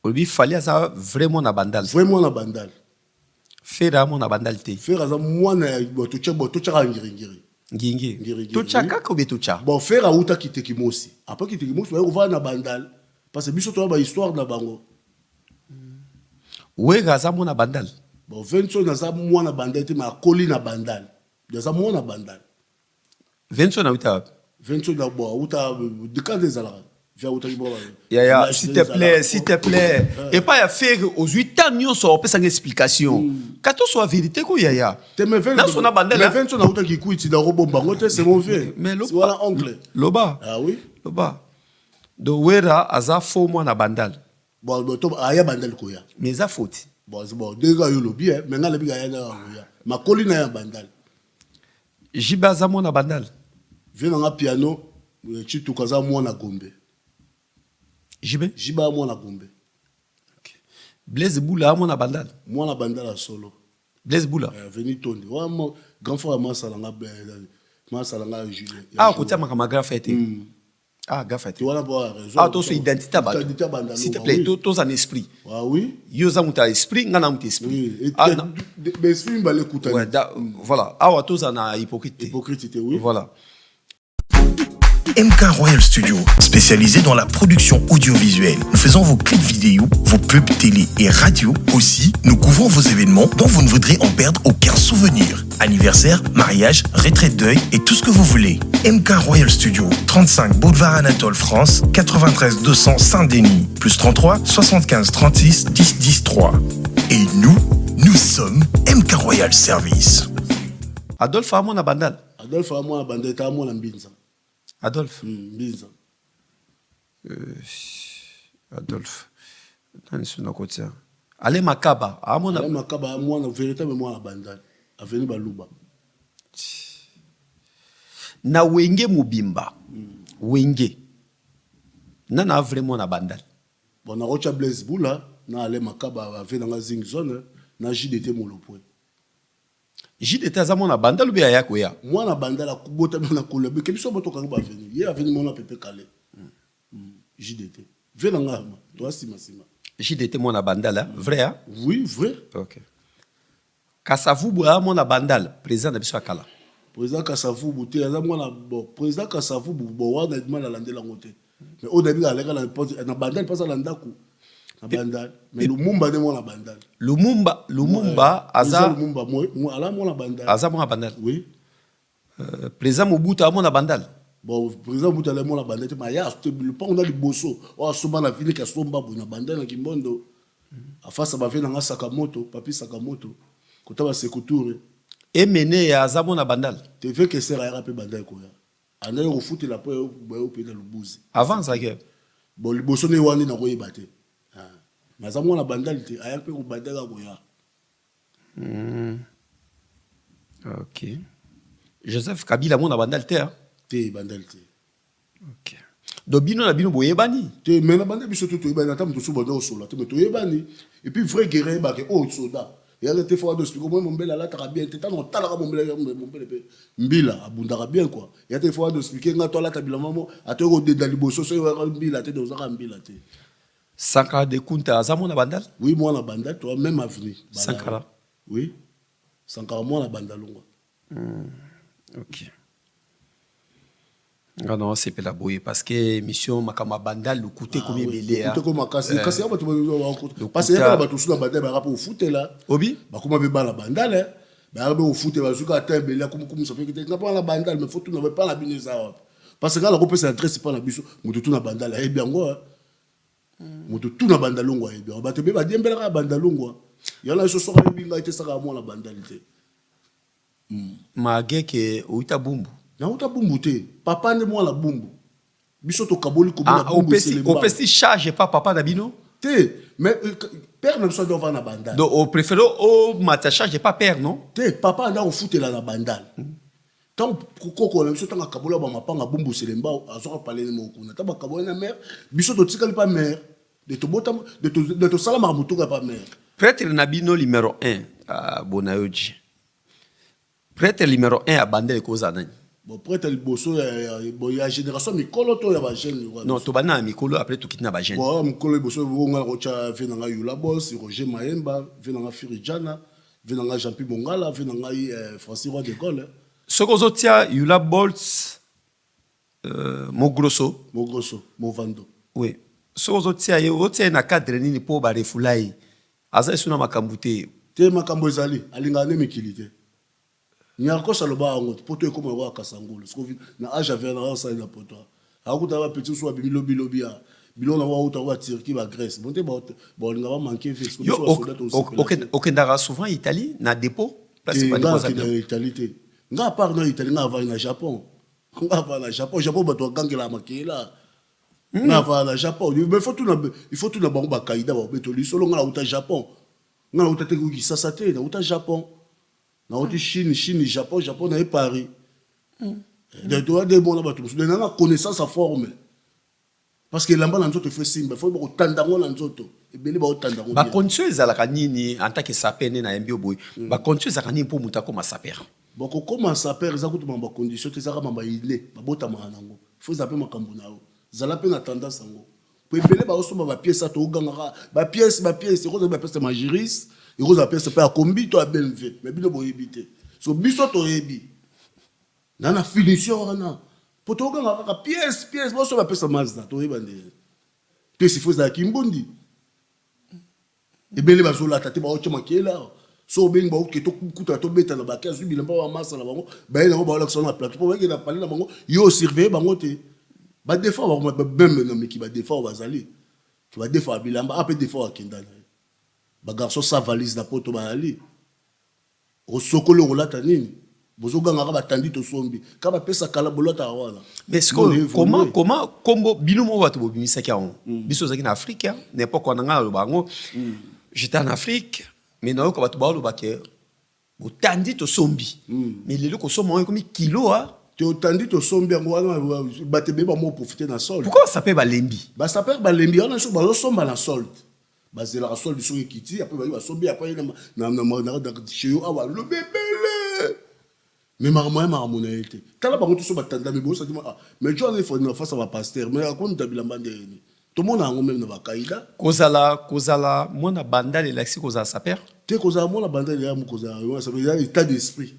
Olobi Fally aza vrai mwana Bandal. Vrai mwana Bandal. Ferre aza mwana Bandal te. Ferre aza mwana ya bon totia bon totia kaka ngiri ngiri. Ngiri ngiri. Ngiri ngiri. Totia kaka ou bien totia? Bon Ferre awuta Kitekimosi. Après Kitekimosi baye kovanda na Bandal parce que biso toza ba histoire na bango. Werra aza mwana Bandal? Bon Venson aza mwana Bandal te mais akoli na Bandal. Donc aza mwana Bandal. Venson awuta wapi? Venson na bon awuta dikanda ezalaka. Vie awutaki bon. Yaya s'il te plaît, s'il te plaît. Epa ya Ferre ozui temps nyonso opesa nga explication. Kati oswa verite ko yaya. Te mais Venson. Naso na bandela. Mais Venson awuta Kikwiti na robomba ngo te c'est mon vieux. Mais loba. Wana oncle. Loba. Ah oui. Loba. Donc Werra aza faux mwana bandal. Bon bon to aya bandal koya. Mais eza faute. Bon bon ndenge yo lobi eh mais nga nabi aya na koya. Makoli na ya bandal. JB aza mwana bandal. Vieux na nga piano Tshituka aza mwana Gombe. JB? JB aza mwana Gombe. Okay. Blaise Bula aza mwana bandal. Mwana bandal ya solo. Blaise Bula. Eh, veni Tondi. Wa mo grand frère masala nga masala nga Julien. Ah, kotia makambo grand frère te. Ah, gafa te. Wana bo raison. Ah, toso identité ya bato. Identité ya banda. S'il te plaît, to toza na esprit. Ah oui. Yo oza moto ya esprit, nga na moto ya esprit. Oui. Ah, na... Mais esprit mibale ekutani. Ouais, da, voilà. Awa toza na hypocrite te. Hypocrite te, oui. Voilà. MK Royal Studio, spécialisé dans la production audiovisuelle. Nous faisons vos clips vidéo, vos pubs télé et radio. Aussi, nous couvrons vos événements dont vous ne voudrez en perdre aucun souvenir. Anniversaire, mariage, retraite deuil et tout ce que vous voulez. MK Royal Studio, 35 Boulevard Anatole France, 93 200 Saint-Denis, plus 33 75 36 10 10 3. Et nous, nous sommes MK Royal Service. Adolphe amona Bandal. Adolphe amona Bandal, amona Mbinza. Adolphe. Mbinza. Adolphe. Nani suna kotia? Ale Makaba, amona. Ale Makaba amona véritable mwana Bandal. Avenue Baluba. Na Wenge mobimba. Wenge. Nana vraiment na Bandal. Bon na rocha Blaise Bula na Ale Makaba ave nanga Zing Zone na JDT Molopwe. JDT aza mwana Bandal ou bien aya koya? Mwana Bandal akobotami na kola beke biso moto kanga ba avenue. Ye avenue mona Pepe Kale. JDT. Ve nanga toi sima sima. JDT mwana Bandal hein? Vrai hein? Oui, vrai. OK. Kasavubu aza mwana Bandal, président na biso ya kala. Président Kasavubu te aza mwana bon président Kasavubu bon wana mal alandela yango te. Mais oyo nayebi aleka na na Bandal mpasa na ndako. Na Bandal. Mais Lumumba nde mwana Bandal. Lumumba Lumumba aza Lumumba moi ala mwana Bandal. Aza mwana Bandal. Oui. Président Mobutu aza mwana Bandal. Bon, président Mobutu alai mwana Bandal te, mais aya lopango na liboso oyo asomba na ville, asomba boye na Bandal na Kimbondo, afasa bave na nga Sakamoto, Papi Sakamoto, kota ba Sekuture. Emene aza mwana Bandal? Te, ve Keser ayaka mpe Bandal koya. Andaki kofutela mpo bayo mpe na Lubuzi. Avant azalaki? Bon, liboso nde wana nakoyeba te. Mais aza mwana Bandal te, ayaka mpe kobandaka koya. Ok. Joseph Kabila mwana Bandal te? Te, Bandal te. Ok. Donc bino na bino boyebani? Te, mais na Bandal biso te toyebani, ata moto so banda osola te, mais toyebani. Et puis vrai guerrier ayebaka oyo soda. Eyaka te fo ado explique moi Mombele alataka bien te, ntango otalaka Mombele, Mombele mpe mbila abundaka bien quoi. Eya te fo ado explique nga to alata bilamba mo atoki kodenda liboso soki oyaka mbila te, ozaka mbila te. Sankara de Kunta aza mwana Bandal? Oui, mwana Bandal, toi même avenue. Sankara. Oui. Sankara mwana Bandalungwa. Ok. Nga na osepela boye parce que émission makambo ya Bandal, lokuta ekomi ebele. Lokuta ekomi makasi. Kasi ya bato, parce que yaka na bato mosusu na Bandal bayaka mpe ofutela. Obi? Bakoma mpe bana Bandal, bayaka mpe ofutela, bazwi kaka ta ebele akomikumisa mpe te nga mpa na Bandal, mais faut tuna mpa na bino eza wapi, parce que nga nakopesa adresse mpa na biso, moto tuna Bandal ayebi yango, moto tuna Bandalungwa ayebi yango. Bato ebele badiembelaka ya Bandalungwa yana biso, soki ayebi ngai te, esaka mwana Bandal te. Malgré que outa Bumbu? Nauta Bumbu te, papa nde mwana Bumbu, biso tokaboli komona. Bumbu. Opesi charge pa papa na bino? Te, mais père na biso ade ovanda na Bandal. Donc opréféré omata charge pa père, non? Te, papa anda kofutela na Bandal. Ntango koko na biso, ntango akabola bamapanga Bumbu Selembao, azwaka palene moko kuna. Ntango bakabola na mare, biso totikali pa mare de tobota de tosalamaka motuka pa mare. Prêtre na bino numéro 1, Bonayoji, prêtre numéro 1 ya Bandal ekozala nani? Bon, prêtre liboso ya génération mikolo to ya bajeune? Non, tobandi na mikolo, après tokiti na bajeune. Bon, mikolo liboso nga nakotya ve na ngai Yula Bos, Roger Mayemba, ve na ngai Firi Jana, ve na ngai Jean-Pi Mongala, ve na ngai Francis Roi de Gaulle. Soki ozotia Yula Bolts, Mogroso. Mogroso Movando. Oui, soki ozotia ye, ozotia ye na cadre nini? Mpo barefula ye, aza esu na makambo te. Te, makambo ezali, alingaka nde mikili te. Nyarkos aloba yango, poto ekóma yango ya Kasangulu. Soki na age ya Verna osali na poto, akutaka bapeti mosusu babimi lobilobi ya biloko nango, bauta baTurquie, baGrèce, bon te, baolinga bamanke ve. Okendaka souvent Italie na dépôt? Nga akendaka Italie te. Nga à part na Italie, nga avandi na Japon. Nga avandi na Japon. Japon bato bagangelaka makela. Nga avandi na Japon, mais faut tuna, il faut tuna bango bakaida baobeto lisolo. Nga nauta Japon, nga nauta te Kisasa te, nauta Japon, nauti Chine, Chine Japon, Japon naye Paris. Donc toya nde mona bato mosusu nanga connaissance ya forme, parce que elamba na nzoto efo esimba, ifo bakotanda yango na nzoto, ebele baotanda yango. Bacondition ezalaka nini en tant que sapeur? Nde nayembi yo boye, bacondition ezalaka nini mpo moto akoma sapeur? Bon, kokoma sapeur eza kutu makambo ya condition te, ezaka makambo ya ile babotamaka nango. Fo eza mpe makambo na yo, zala mpe na tendance yango, po ebele baosomba bapièce, ato ogangaka bapièce, bapièce ekozala bapièce ya Magirus, ekozala pièce mpe ya kombi to ya BMW, mais bino boyebi te. So biso toyebi na finition wana, po toganga kaka pièce, pièce, bosomba pièce ya Mazda, toyeba nde pièce ifo ezalaki mbundi. Ebele bazolata te, baotya makela. So obengi baoke, tokutana, tobeta na bake, azwi bilamba bamasa na bango, baye nango, baolakisa na plateau, mpo bayeke na pale na bango. Yo osurveille bango te, badefa bango meme na miki, badefa oyo bazali badefa ya bilamba ape defa oyo akenda na ye. Bagarçon sa valise na poto bayali, osokoli, okolata nini? Bozogangaka batandi, tosombi ka bapesa kala, bolataka wana. Mais sikoyo comment kombo bino moko bato bobimisaki yango? Biso ozalaki na Afrique na époque wana, ngai naloba yango, j'étais en Afrique, mais nayoka bato baoloba ke botandi tosombi, mais lelo kosomba yango ekomi kilo a. Te, otandi tosombi yango wana, bato ebele bamo profite na solde. Pourquoi basapeur balembi? Basapeur balembi wana, soki bazosomba na solde, bazelaka solde soki ekiti, apres bayi basombi, apres chez yo awa lobi ebele. Mais makambo ya makambo na ye te, tala bango toso batandami bosaki. Ah, mais jo wana efandi na face ya bapasteur, mais akomita bilamba ndenge tomona yango meme na bakaida. Kozala mwana Bandal elakisi kozala sapeur? Te, kozala mwana Bandal eya kozala eza état d'esprit.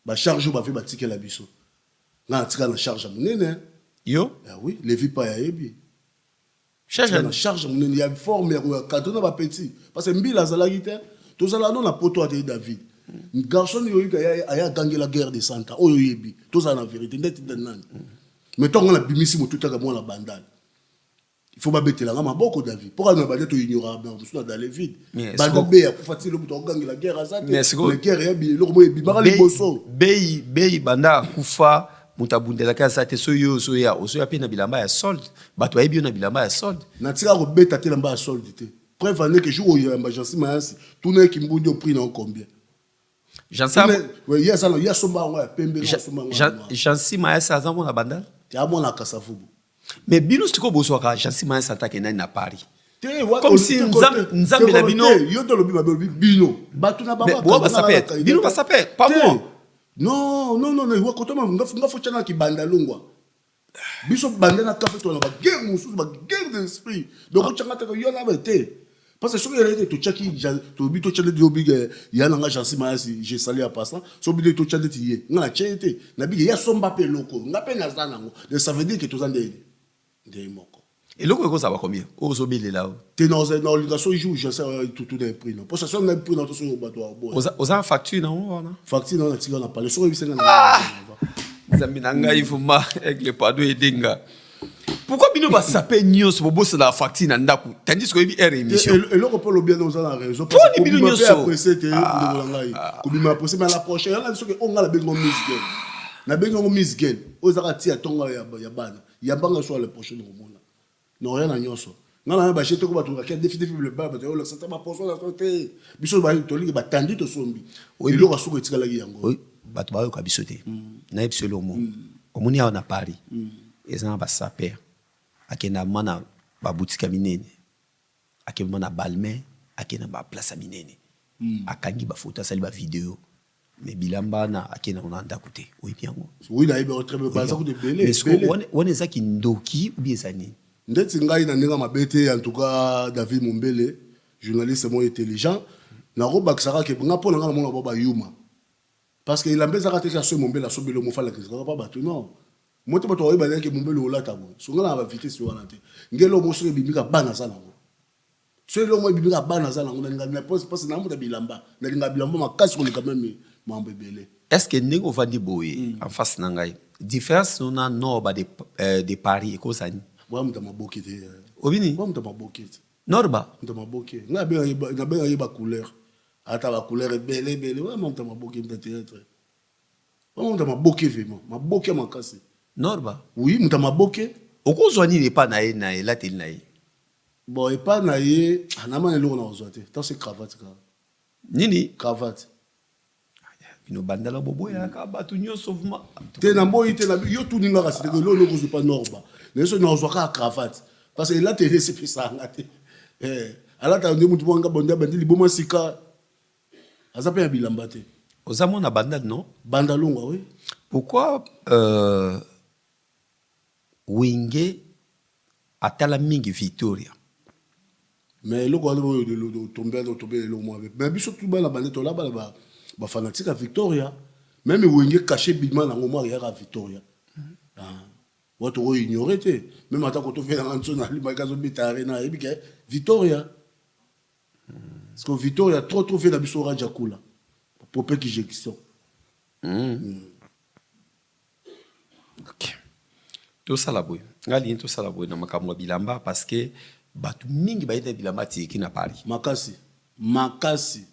Bacharge oyo bave batikela biso, nga natika na charge ya monene. Yo? Oui, Levi pa yayebi. Charge na charge monene ya forme ya cadre na bapeti, parce que mbila azalaki te. Tozala no na poto ate David. Garçon oyo oyoki aya agangela guerre de 100 ans oyo oyebi, tozala na vérité nde tinda nani. Mais ntango nga nabimisi motu taka mwana Bandal, il faut babetela nga maboko. David, mpo kaka na bande toignoraka mosusu na dans le vide. Banda be akufa ti eloko tokogangela guerre aza te, mais guerre ya eloko moko ebimaka liboso. Bei bei banda akufa, moto abundelaki aza te. So yo ozoya, ozoya mpe na bilamba ya solde, bato bayebi yo na bilamba ya solde. Natika kobeta te elamba ya solde te. Preuve ane ke jour oyo yamba Jansi Mayasi, tuna ye kimbundi o prix na combien. Jansi ye aza ye asomba yango ya pembe, asomba yango ya noir. Jansi Mayasi aza mwana Bandal. Te, amwana Kasavubu. Mais bino sikoyo bozwaka Jansi Mayasi atake nani na Paris, comme si Nzambe na bino. Yo tolobi mabe, olobi bino bato na bango basapeurs, bino basapeurs, pas moi. Non, non, non, non, kotoma nga fo tiana kibanda longwa. Biso banda na kafe tona baguerre mosusu, baguerre d'esprit. Donc otyanga teke yo na te, parce que soki elaki te totyaki, tolobi totya neti yo bige ya nanga Jansi Mayasi, je sali ya passant. So bino totya neti ye, nga na tye ye te, na bige ye asomba mpe eloko, nga mpe naza nango. Donc ça veut dire que toza ndeni ndenge moko. Eloko ekozala combien oyo ozobelela o? Te, na olinga so jour Jansi tutu na prix no, mposa so na prix na to soki bato baboya. Oza na facture nango wana? Facture nango natika na pale, soki oyebisa nga na. Nzambe na ngai, vraiment aigle, pardon, edenga. Pourquoi bino basapeurs nyonso bobosanaka facture na ndako, tandis que oyebi heure émission? Eloko mpo olobi yana, oza na raison. Poni bino nyonso? Pressé te, ndeko na ngai, kobima pressé. Mais la prochaine yana, soki oyo ngai nabengi ngo miss girl, nabengi yango miss girl oyo ezaka tia ntongo ya bana yambanga. So la prochaine komona na oya na nyonso, ngai na baje te ko bato bakia defi defi le ba bato olakisa te baposo na so te. Biso tolingi batandi, tosombi eloko ya suka etikalaki yango. Bato bayoka biso te. Nayebi biso eloko moko omoni awa na Paris, eza na basapeurs akenda ma na baboutique ya minene, akende ma na Balmain, akende na baplace ya minene, akangi bafoto, asali bavideo, mais bilamba wana akende nango na ndako te. Oyebi yango? Oui, nayebi yango très bien, baza kutu ebele. Wana eza kindoki ou bien eza nini? Ndeti ngai na ndenge mabe te. En tout cas, David Mombele, journaliste moko intelligent, nakobakisa kaka nga mpo na ngai namona bao bayuma, parce que elamba ezaka te. Kaka soki Mombele asombeli mofalakisa kaka pa bato, non, mo te bato baoyeba ndenge Mombele olata boye. So ngai na bavitesse wana te. Nge eloko moko soki ebimika, bana aza nango. So eloko moko ebimika, bana aza nango. Nalinga parce namuta bilamba, nalinga bilamba makasi koleka même mambo ebele. Est ce que ndenge ovandi boye en face na ngai, différence no na Norba de Paris ekozala nini? Boya moto ya maboke te. Obini? Boya moto ya maboke te. Norba. Moto ya maboke, ngai nabenga ye bacouleur, ata bacouleur ebele ebele. Oya moto ya maboke, moto ya théâtre, oya moto ya maboke, vraiment maboke ya makasi. Norba? Oui, moto ya maboke. Okozwa nini epa na ye, na elateli na ye? Bon, epa na ye namana eloko na kozwa te, tant se cravate kaka. Nini? Cravate. Bino bandala boboyaka bato nyonso vraiment. Te, na mboyi te. Yo tuni nga kasi teke eloko okozwa epa Norba na ye, so nazwa kaka cravate, parce que elateli esepesanga te. Alata nde mutu moko nga bonde abandi liboma sika, aza mpe ya bilamba te. Oza mwana Bandal, non? Banda longwa, oui. Pourquoi Wenge atala mingi Victoria? Mais eloko wana oyo otombe, otombe eloko moko, mais biso tu bana bande tola bana bafanatique ya Victoria. Même Wenge caché bima nango mwa eyaka Victoria wa, tokoignore te. Même ata kotofelanga nso nalimaki azobeta Arena, ayebi ke Victoria, parce que Victoria trop trop fe na biso Raja Kula popeki gestion. Ok, tosala boye, ngai alingi tosala boye na makambo ya bilamba, parce que bato mingi bayeta bilamba tiki na Paris. Makasi makasi.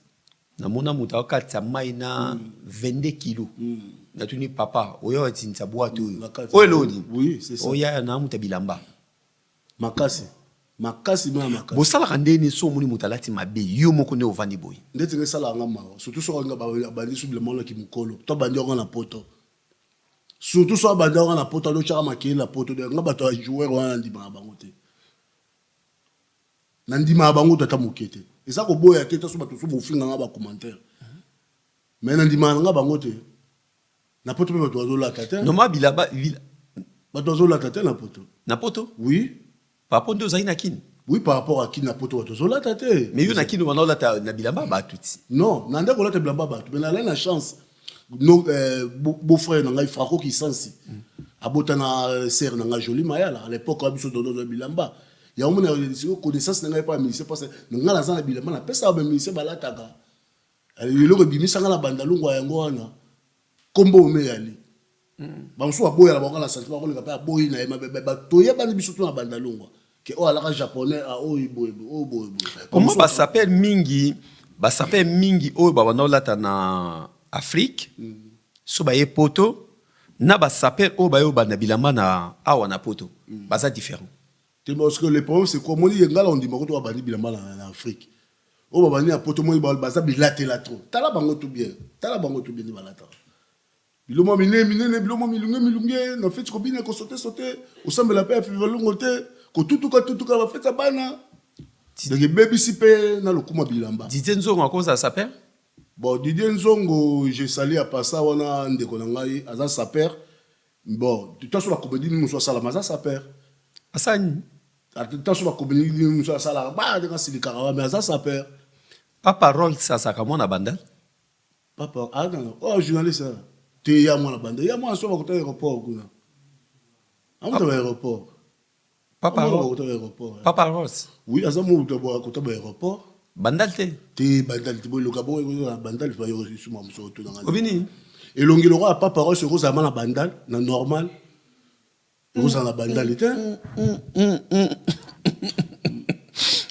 Namona moto akatisa mai na 22 kilo. Natuni: "Papa, oyo atinisa bwate oyo, oyo eloni?" Oui, c'est ça. Oya na moto ya bilamba. Makasi makasi, ma makasi. Bosalaka ndeni so omoni moto alati mabe, yo moko nde ovandi boye? Ndeti nga esalaka nga mawa, surtout soki nga abandi so bilamba wana mokolo to abandi yango na poto, surtout so abandi yango na poto, azotyaka makele na poto. Nga bato ya joueur wana nandimaka bango te, nandimaka bango tata moke te. Eza koboya te, taso bato so bofinganga bacommentaire, mais nandimaka nanga bango te. Na poto mpe bato bazolata te. Noma bilamba. Bato bazolata te na poto. Na poto? Oui. Par rapport nde ozali na Kini? Oui, par rapport à Kini, na poto bato bazolata te. Mais yo na Kini wana olata na bilamba bato ti? Non, na nde kolata bilamba bato, mais nalai na chance no, beau-frère na ngai Franco Kisansi abota na sœur na ngai Joli Mayala. À l'époque wa biso dodo bilamba yango mona sikoyo connaissance na ngai epa ya musicien, parce que ngai naza na bilamba napesaka bamusicien balataka. Eloko ebimisa nga na Bandalungwa yango wana. Kombo ome eyali. Ba mosusu baboyaka bango na sentiment bakoleka pe aboyi na ye mabe toyebani biso tout na Bandalungwa que oyo alaka japonais ah oyo boye boye oyo boye boye. Comment ba sapeurs mingi ba sapeurs mingi oyo ba banda kolata na Afrique so baye poto na ba sapeurs oyo baye kobanda bilamba na awa na poto baza different. Te parce que le problème c'est quoi omoni ye ngala ondima kutu babandi bilamba na, na Afrique oyo babandi na poto omoni baza bilatela trop tala bango tout bien tala bango tout bien nde balataka biloko minene minene biloko milunge milunge na feti kobina kosote sote osambela pe ya fivalongo te kotutuka tutuka ba feti ya bana donc ebebisi pe na lokumu ya bilamba. Didier Nzongo akozala sapeur? Bon Didier Nzongo je salue à passa wana ndeko na ngai aza sapeur Bon tanso ba comedie nini mosusu asala mais aza sapeur. Asala nini? Tanso ba comedie nini mosusu asalaka ba ndenge asilikaka wa mais aza sapeur. Papa Rolls azalaka mwana Bandal? Papa ah non oh journaliste ah te ya mwana Bandal ya mwana soba kota aéroport kuna. Amuta ba aéroport. Papa Rolls. Papa Rolls. Oui aza mutu ya kota ba aéroport. Bandal te? Te Bandal te boye loka bongo ekozala Bandal ba yo suma muso to nanga. Obi nini? Elongi lokola Papa Rolls ekozala ma na Bandal na normal. Ekozala na Bandal te.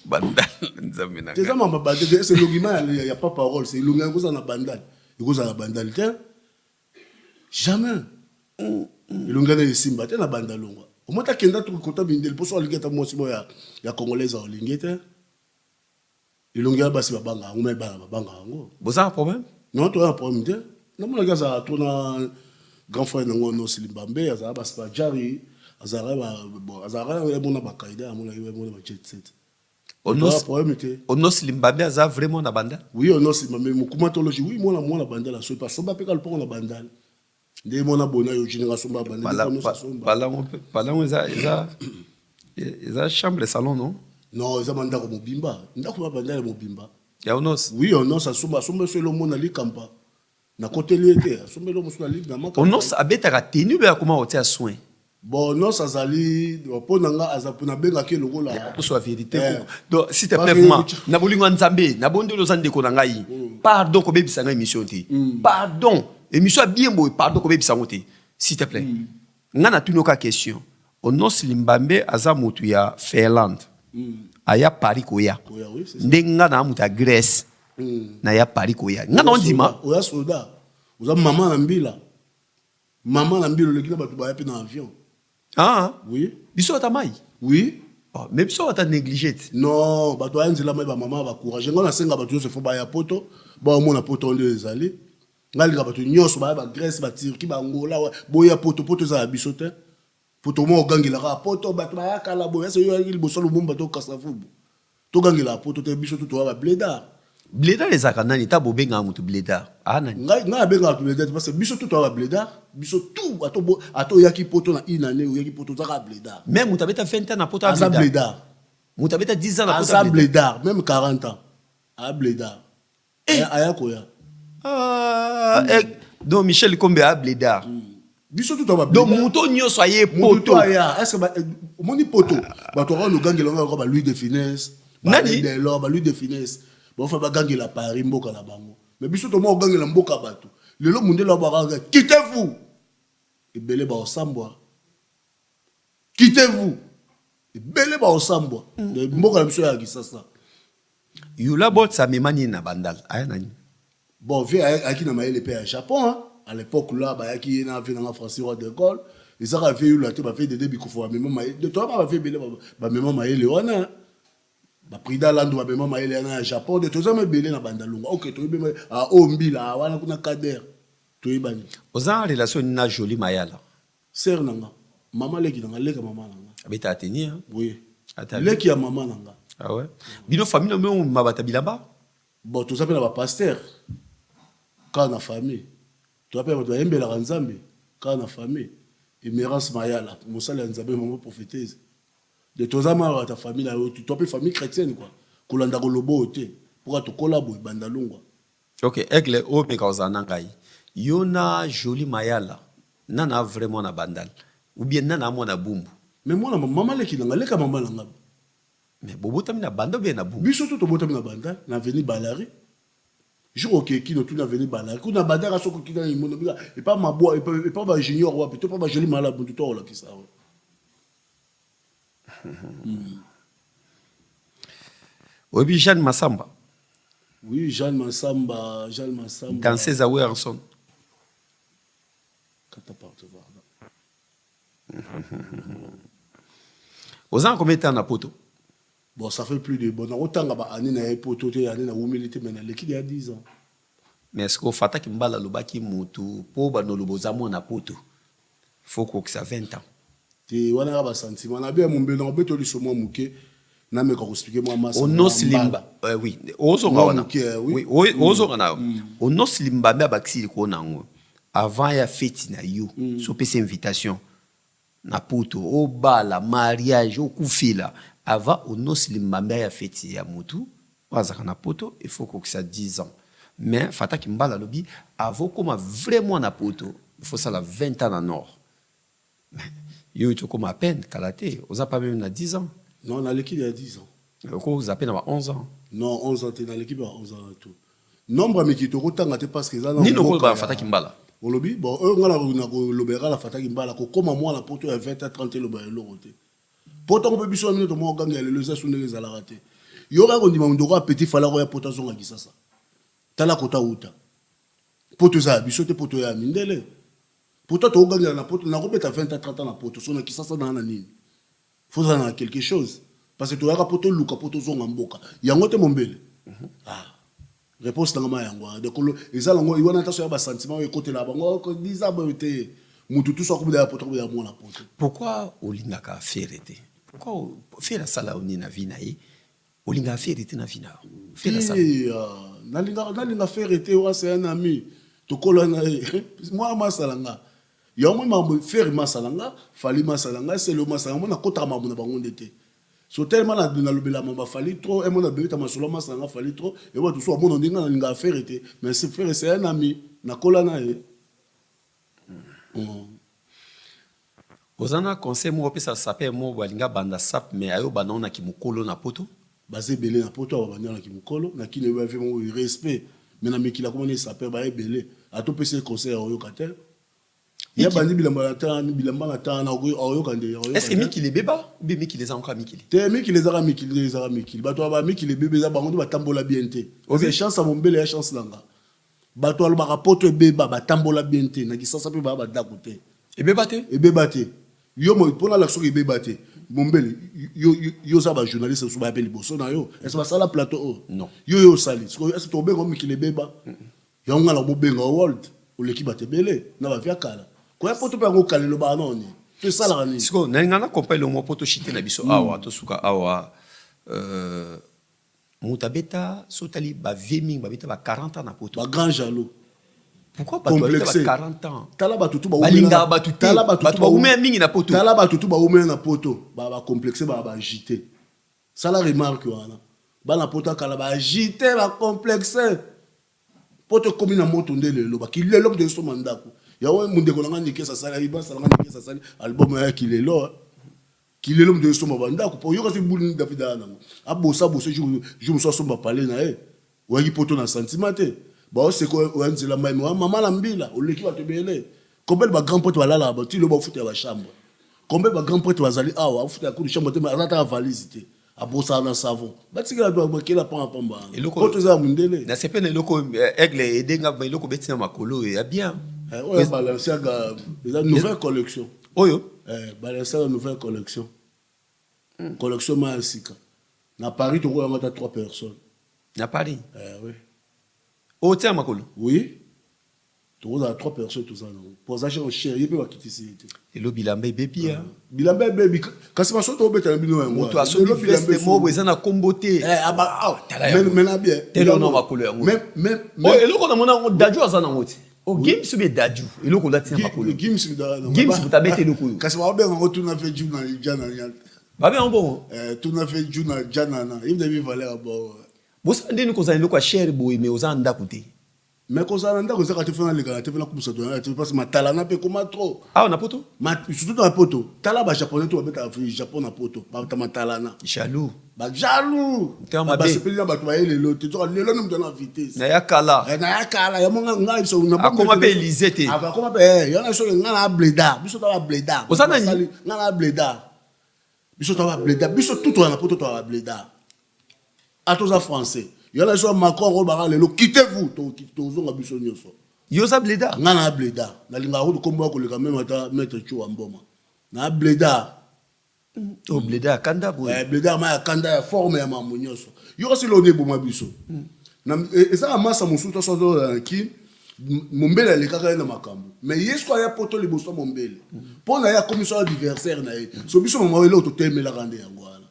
Bandal nzambe na. Eza mama Bandal te, c'est elongi ma ya Papa Rolls, elongi ekozala na Bandal. Ekozala na Bandal te. Jamais. Elongi wana esimba te na banda longwa. Omoni ata kenda tu kota mindele po soki alingi ata mwasi moko ya ya congolaise akolingi ye te. Elongi ya basi babanga yango mais bana babanga yango. Boza na problème? Non toza na problème te. Namonaki azalaka trop na grand frère na ngo Nosi Limbambe azalaka ba Spadjari azalaka ba bon azalaka ye mona ba Kaida amonaki ye mona ba jet set. Onos problème te. Onos Limbambe aza vraiment na Bandal? Oui Onos Limbambe mukumatologie oui mwana mwana Bandal asoyi pe asomba pe ka lupango na Bandal nde mwana bona yo jini nga asomba Bandal nde Onos asomba. Palango palango eza eza eza chambre salon non? Non eza ma ndako mobimba ndako ya Bandal mobimba. Ya Onos? Oui Onos asomba asomba so elomona likampa Nakoteli ye te, asombi eloko mosusu na ligue na maka. Onos abetaka tenue be akoma kotia soin. Bon Onos azali po na nga aza po nabengaki ye lokola. Poso ya verite eh. Donc s'il te plaît vraiment na bolingo ya Nzambe na bondeli oza ndeko na ngai pardon kobebisa ngai émission te pardon émission ya bien boye pardon kobebisa yango te s'il te plaît nga natuni yo kaka question Onos Limbambe aza mutu ya Finlande aya Paris koya nde nga na mutu ya Grèce naya Paris koya nga na ndima oya soldat oza mama na mbila mama na mbila oleki na batu baya pe na avion ah oui biso ata mayi oui oh, mais biso ata négligé te non bato baya nzela mai bamama bacourage nga nasenga bato nyonso fo baya poto baomona poto nde ezali Nga linga bato nionso baya ba Grèce ba Turquie ba Angola boya poto poto eza ya biso te poto moko ogangela kaka poto bato baya kala boye ese yo oyaki liboso ya Lumumba to Kasavubu togangelaka poto te biso tout toya ba bledard. Bledard ezalaka nani ta bobengaka mutu bledard aa nani? Ngai ngai nabengaka bato bledard te parce que biso tout toya ba bledard biso tout ata ata oyaki poto na une annee oyaki poto oza kaka bledard. Meme mutu abeta 20 ans na poto aza bledard. Mutu abeta 10 ans na poto aza bledard meme 40 ans aza bledard. Eh. Aya koya. Ah, mm. eh, donc Michel Kombe a bledard. Mm. Biso tout ba Donc moto nyoso aye poto. Moto aya, est-ce que ba eh, omoni poto bato ba gangela ngo ba Louis de Finesse. Nani? Delors, ba Louis de Finesse. Ba fa ba gangela Paris mboka na bango. Mais biso to mo gangela mboka bato. Lelo mundele ba ba quittez-vous. Ebele ba osambwa. Quittez-vous. Ebele ba osambwa. Mboka na biso ya Kisasa. Yula Bolts amema nini na Bandal? Aya na nini? Bon, vieux ayaki na mayele pe ya Japon hein. À l'époque là, bayaki ye na vieux nanga Francis Roi de Gaulle. Ezaka vieux Yula te, ba vieux Dede Bikofo ba mema mayele. De toi ba vieux ebele ba mema mayele wana. Ba Prida Landu ba mema mayele wana ya Japon. De toza mebele na Bandalungwa. OK, toyebi ah oh mbila ah, wana kuna Kader. Toyebani. Oza en relation nini na Jolie Mayala? Sœur na nga, maman leki na nga, leki ya maman na nga. Abetaka tenue hein? Oui. Ata leki ya maman na nga. Ah ouais? Bino famille na bino mabata bilamba? Bon, toza pe na ba pasteurs kaka na famille. Toza pe na bato bayembelaka Nzambe kaka na famille. Emerance Mayala, mosali ya Nzambe, maman prophétese. De toza ma bato ya famille na yo, toza pe famille chrétienne quoi. Kolanda koloba oyo te. Mpoka tokola boye banda lungwa. Ok aigle omeka kozala na ngai yo na jolie mayala nana a vrai mwana bandal ou bien nana a mwana bumbu. Mais mwana maman leki na nga leka maman na nga. Mais bobotami na bandal ou bien na bumbu? Biso tout tobotami na bandal na avenue balari. Jour oke kino tuna avenue Balari kuna badaka soki okita na imono bika epa mabwa epa, epa ba junior wapi to epa ba joli mala buntu to olakisa yo. Oyebi Jeanne Massamba? Oui, Jeanne Massamba, Jeanne Massamba. Danseuse ya Werrason. Kata partout pardon. Oza na combien de temps na poto? Bon ça fait plus de bon nako tanga ba annee naye poto te annee na wumeli te mais na leki dejà 10 ans. Mais sikoyo Fataki Mbala alobaki mutu po obanda oloba oza mwana poto faut okokisa 20 ans. Te wana kaka ba sentiment na bien mombele nako beta yo liso mwa muke na meka ko expliquer mwa masa Onos limba eh, oui ozonga wana muke eh, oui oui ozonga na yo Onos limbambe abakisi likolo na yango avant ya feti na yo so opesi invitation Na poto obala, mariage, okufela avant onosi limbambe aya feti ya mutu oyo azalaka na poto il faut okokisa 10 ans mais fataki mbala alobi avant okoma vrai mwana poto il faut osala 20 ans na nord mais yo owuti okoma à peine kala te oza pas meme na 10 ans. Non naleki ya 10 ans. Okoki kozala pe na ba 11 ans. Non 11 ans te naleki ba 11 ans tout. Nombre ya mikili tokotanga te parce que eza na Nini okoloba na Fataki Mbala? Olobi bon oyo nga nakolobela kaka na Fataki Mbala kokoma mwana poto ya 20 ans 30 eloba eloko te. Poto yango pe biso na bino tomoka koganga ya lelo eza su ndenge ezalaka te. Yo kaka kondima ndoko ya petit Fally akoya poto azonga Kisasa. Tala kota awuta. Poto eza ya biso te poto ya mindele. Poto tokogangela na poto nakobeta 20 ans 30 ans na poto so na Kisasa na na nini? Faut ozala na quelque chose parce que toyaka po toluka po tozonga mboka yango te mombele ah reponse nanga ma yango wana donc eza nango wana ata soya ba sentiment oyo ekotela bango oh, disa boye te mutu tout so akomida ya poto akomida mwana poto. Pourquoi olingaka Ferre te? Pourquoi Ferre asala yo nini na vie na ye? Olingaka Ferre te na vie na yo? Ferre asala. Te nalingaka nalinga Ferre te wana c'est un ami tokola na ye mwana masala nga Yango omoni makambo ferre masala nga fally masala nga celeo masala nga omoni nakotaka makambo na bango nde te so tellement na nalobela makambo ya fally trop un na beta masolo ya masala nga fally trop et bato mosusu bamona ndenge nga nalingaka ferre te mais ferre c'est un ami nakola na ye. Oza na conseil moko opesa sapeur moko boye alingi abanda sape mais ayo banda ngo na kimukolo na poto? Baza ebele na poto awa babanda na kimukolo na kin oyebi ba vie moko respect mais na mikili akoma nde sapeur baya ebele ata opesi ye conseil akoyoka te. Ye abandi bilamba na temps bilamba na temps na akoyoka nde akoyoka. Est-ce que mikili ebeba ou bien mikili eza kaka mikili? Te mikili ezaka mikili nde ezaka mikili. Bato ya ba mikili ebeba eza bango nde batambola bien te. Okay. Chance ya mombele ya chance na nga. Bato balobaka poto ebeba batambola bien te na kisasa pe ba ba te. Ebeba te? Ebeba te. Yo mo pona la soki ebeba te. Mombele yo yo za ba journaliste mosusu baya pe liboso na yo. Est-ce basala plateau oyo? Non. Yo yo osali. Est-ce tobenga mikili ebeba? Yango nga nakobobenga yo world oleki bato ebele na ba vie ya kala koya poto pe yango kala elobaka nao nini to esalaka nini. Sikoyo nalinga na comprendre eloko moko po to chute na biso awa tosuka awa mutu abeta soki otali ba vieux mingi babeta ba 40 ans na poto. Ba grand jaloux. Pourquoi batu babeta ba 40 ans? Tala batu tout balingaka batu te batu bawumela mingi na poto. Tala batu tout bawumela na poto ba ba complexe ba ba agite sala remarque wana bana poto ya kala ba agite ba complexe. Poto ekomi na moto nde lelo ba kilelo moto esomba ndako yango ndeko na nga Nikes asali basala nga Nikes asali album ya kilelo kilelo moto esomba ba ndako po yoka soki bulu nini David aya nango abosa bosa jour jour mosusu asomba palais na ye oyaki poto na sentiment te baoseka oya nzela mai oya mama na mbila oleki bato ebele combien ba grand prêtre balalaka ba ti lelo bafutela ba chambre combien ba grand prêtre bazali awa afutela kutu chambre te mais aza ata valise te Abosaka na savon. Batikela bato bakela pamba pamba wana. Eloko Poto eza ya mundele. Na sepeli na eloko aigle aide nga eloko obeti na makolo oyo ya bien. Eh, oyo ya Balenciaga eza nouvelle collection. Oyo? Eh, Balenciaga nouvelle collection. Collection ma ya sika. Na Paris tokoya yango ata 3 personnes. Na Paris? Eh oui. Oyo tia makolo? Oui. Tokozala 3 personnes toza nango. Po aza genre cher ye pe bakitisi ye te. Lelo bilamba ebebi hein. Bilamba ebebi kasi masolo tobeta na bino yango. Moto asombi veste moko eza na kombo te. Eh aba ah tala yango. Mais na bien. Telo na makolo yango. Mais mais oh eloko na mona yango Dadju aza nango te. Oh Gims ou bien Dadju eloko olati na makolo. Gims Gims moto abeti eloko oyo. Kasi babenga yango tuna fe Djuna Djana. Babenga yango bongo? Eh tuna fe Djuna Djanana. Yebisa bi valeur ya bongo. Bosala ndeni kozala eloko ya cher boye mais oza na ndaku te. Mais kozala na ndako ezaka te, fo naleka na te, fo nakumisa to na te, parce que matalana mpe ekoma trop. Awa na poto. Surtout na poto. Tala bajaponais to babetaka Japon na poto, bata matalana. Jaloux. Bajaloux. Motema mabe. Basepeli na bato baye lelo te, soka lelo nde moto ana vitesse. Na ya kala. Eh, na ya kala ya monga ngai biso na Akoma mpe Élysée te. Akoma mpe eh, yana soki ngai na blédard, biso to ba blédard. Oza nani? Ngai na blédard, biso to ba blédard, biso tout toza na poto, to ba blédard. Ata oza français, yana biso Macron akobaka lelo: "Quittez-vous", tozonga biso nyonso. Yo oza blédard? Ngai na blédard, nalingaka kutu kombo ya koleka même ata maître Tio Mboma na blédard. O blédard ya kanda boye? Eh, blédard ma ya kanda, ya forme ya mambo nyonso. Yo kasi lelo eboma biso. Eza na masa mosusu to so azolala na Kini, mombele alekaka ye na makambo, mais ye soki aya poto liboso ya mombele, mpo na ye akomi so adversaire na ye. So biso mama, eloko totemelaka nde yango wana.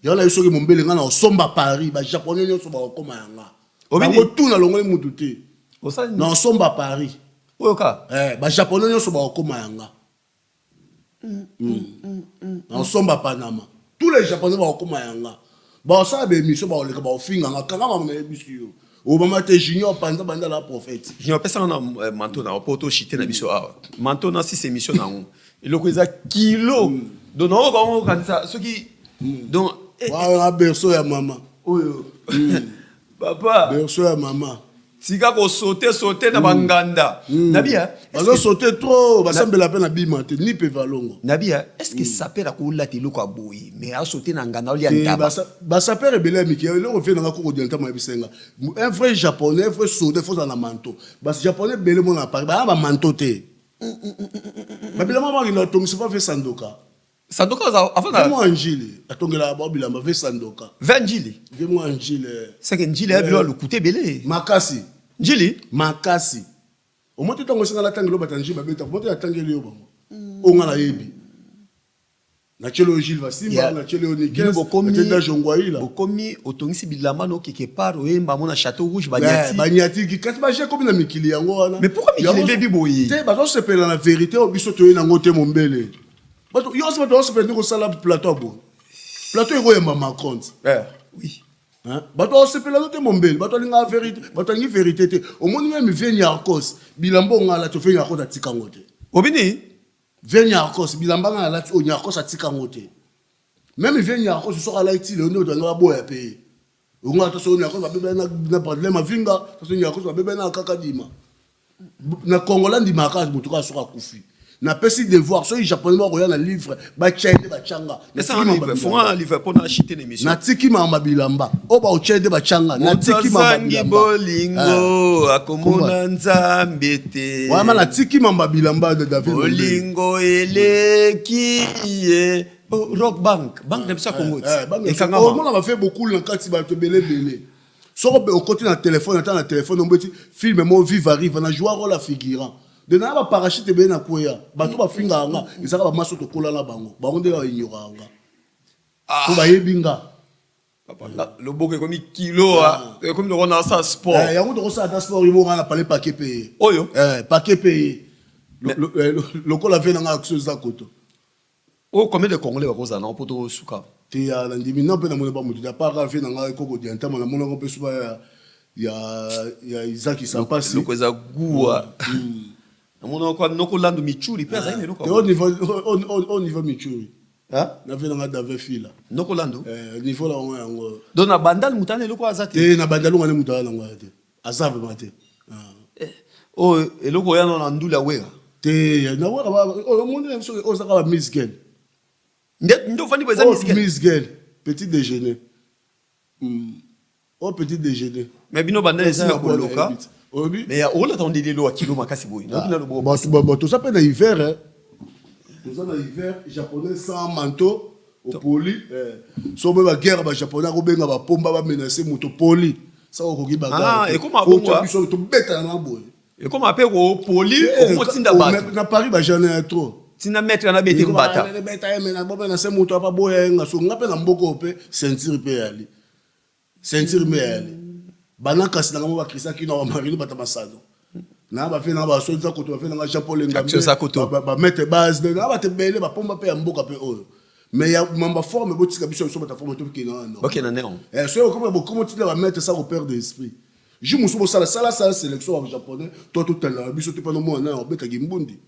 Yango na ye, soki mombele, ngai na osomba Paris, bajaponais nyonso bakokoma yanga. Obini? Bango tu nalongoli mutu te. Osali Na osomba Paris. Oyo ka Eh, bajaponais nyonso bakokoma yanga. Na osomba Panama, tous les japonais bakokoma yanga, bakosala baémission, bakoleka, bakofinganga. Kanga mama, nayebisi yo, obama te. Junior panza banda la prophète. Junior, apesanga na manteau na po toshite na biso awa. Manteau na six émission na yango, eloko eza kilo, donc naoyoka yango, okanisa soki donc Wana berceau ya mama. Oyo papa. Berceau ya mama. Tika kosote sote na banganda nabia. Bazosote trop, basambela mpe na bima te, ni mpe valongo. Nabia, est ce que sapeur akolata eloko ya boye, mais asote na nganda, olia Te, ntaba? Basapeur ebele ya mikili, eloko vie nanga koko diantama yebisenga, un vrai japonais, un vrai soldat, faut ozala na manteau. Bajaponais ebele mona na Paris baya bamanteau te, babilamba bakenda kotongisa pa ve Sandoka. Sandoka aza avant Ve na mwa Njili atongelaka bao bilamba, ve Sandoka. Ve Njili. Ve mwa Njili. Seke Njili ya bilo alukute ebele. Makasi. Njili. Makasi. Omoi te, ntango esenga natangeli oyo bata Njili babeta mo te, natangeli yo bango oyo nga nayebi. Natieli oyo Gilles Vasimba, natieli oyo Bino Nikes, bokomi natieli Dajo Ngwaila. Bokomi otongisi bilamba no quelque part, oyemba mo na Château Rouge, banyati. Banyatiki, kasi baje komi na mikili yango wana. Mais pourquoi mikili ebebi boye? Te, bazosepela na vérité oyo biso toye nango te. Mombele, bato nyonso, bato bazosepela ndenge osala plateau ya boye, plateau ekoyemba Macron ti. Oui. Hein? Bato bazosepela no te, mombele. Bato alingaka vérité, bato alingi vérité te. Omoni même vie Niarcos, bilamba oyo ngai alati, ofe Niarcos atika yango te. Obini? Vie Niarcos, bilamba ngai alati oyo, Niarcos atika yango te. Même vie Niarcos soki alati ti lelo, nde bato balinga baboya mpe ye. Onga ata soki Niarcos babebani na Bradley Mavinga, ata soki Niarcos babebani na kaka dima na Kongola, ndimaka moto kaka soki akufi. Napesi devoir, soki japonais bakoya na livre, batya ye nde batyanga. Esanga livre, fonga livre mpo na chite na émission. Natiki mama bilamba oyo baotya ye nde batyanga. Moto Natiki mama azangi bilamba. bolingo akomona Nzambe te. Wana natiki mamba bilamba de David Mombele. Bolingo eleki ye. Oh, Rock Bank, banque na biso ya Congo ti ekangama. Omona bafe bokulu na kati, bato ebele ebele. Soko okoti na telefone, ata na telefone ombeti film mo Vive Arrive, na joua role ya figurant de na baparachute ebele na kweya. Bato bafingaka nga, ezaka bamaso tokola na bango, bango nde baignoraka nga po bayebi nga. Papa, loboko ekomi kilo, ekomi lokola nasala sport. Eh, yango tokosala ata sport yo moko na pale pake pe ye. Oyo? Eh, pake pe ye. Lokola vie nanga action eza koto. Oyo combien de congolais bakozala nango mpo tosuka? Te, ya nandimi na mpe namoni bamoto te apart vie na ngai koko diantama, namonaka mpe suba ya Isaki Sampasi. Loko eza guwa, namona kwa nokolanda Michuri mpe azali na eloko. Te, au niveau Michuri na vie nanga David Fila. Nokolando. Eh, niveau na bango yango. Donc na Bandal moto ana eloko aza te? Te, na Bandalunga nde moto aza nango aya te, aza vraiment te. Ah. Oyo eloko oya nano na ndula Wera? Te, na Wera omoni na biso oyo ezaka ba Miss Girl. Nde ofandi boye eza Oyo Miss Girl. Miss Girl petit déjeuner. Oyo petit déjeuner. Mais bino Bandal eza ya Esi na bwana koloka. yebi te. Oyebi? Mais ya olata ondeli eloko ya kilo makasi boye, nayoki na loboko. Bato toza mpe na hiver, eh. Toza na hiver, japonais sans manteau opoli, eh. So boye baguerre, bajaponais akobenga bapomba bamenace moto poli sa okoki. Ah, ekoma bongo, ah. Biso tobetana na boye. Ekoma mpe kopoli. Eh, okomotinda bato. Na Paris bajane ya trop. Ntina maître ana bete mbata. Beta ye, me na bomenase moto apa boya ye nga. So nga mpe na mboka oyo mpe ceinture mpe eyali, ceinture mpe eyali bana. Kasi nanga mo bakrisaki na bamarino bata masano na bafe nanga baso eza koto, bafe nanga Jean Paul. Action eza koto. Bamaître base na bato ebele, bapomba mpe ya mboka mpe oyo. Mais ya mamba forme, botika biso, biso bata forme, tokende wana. Bakende na Eh, soki okoma bokoma otinda bamaître sa koperdre esprit. Jour mosusu bosala sala sala sélection ya japonais to totandaka biso te mpona mwana naye obetaki mbundi.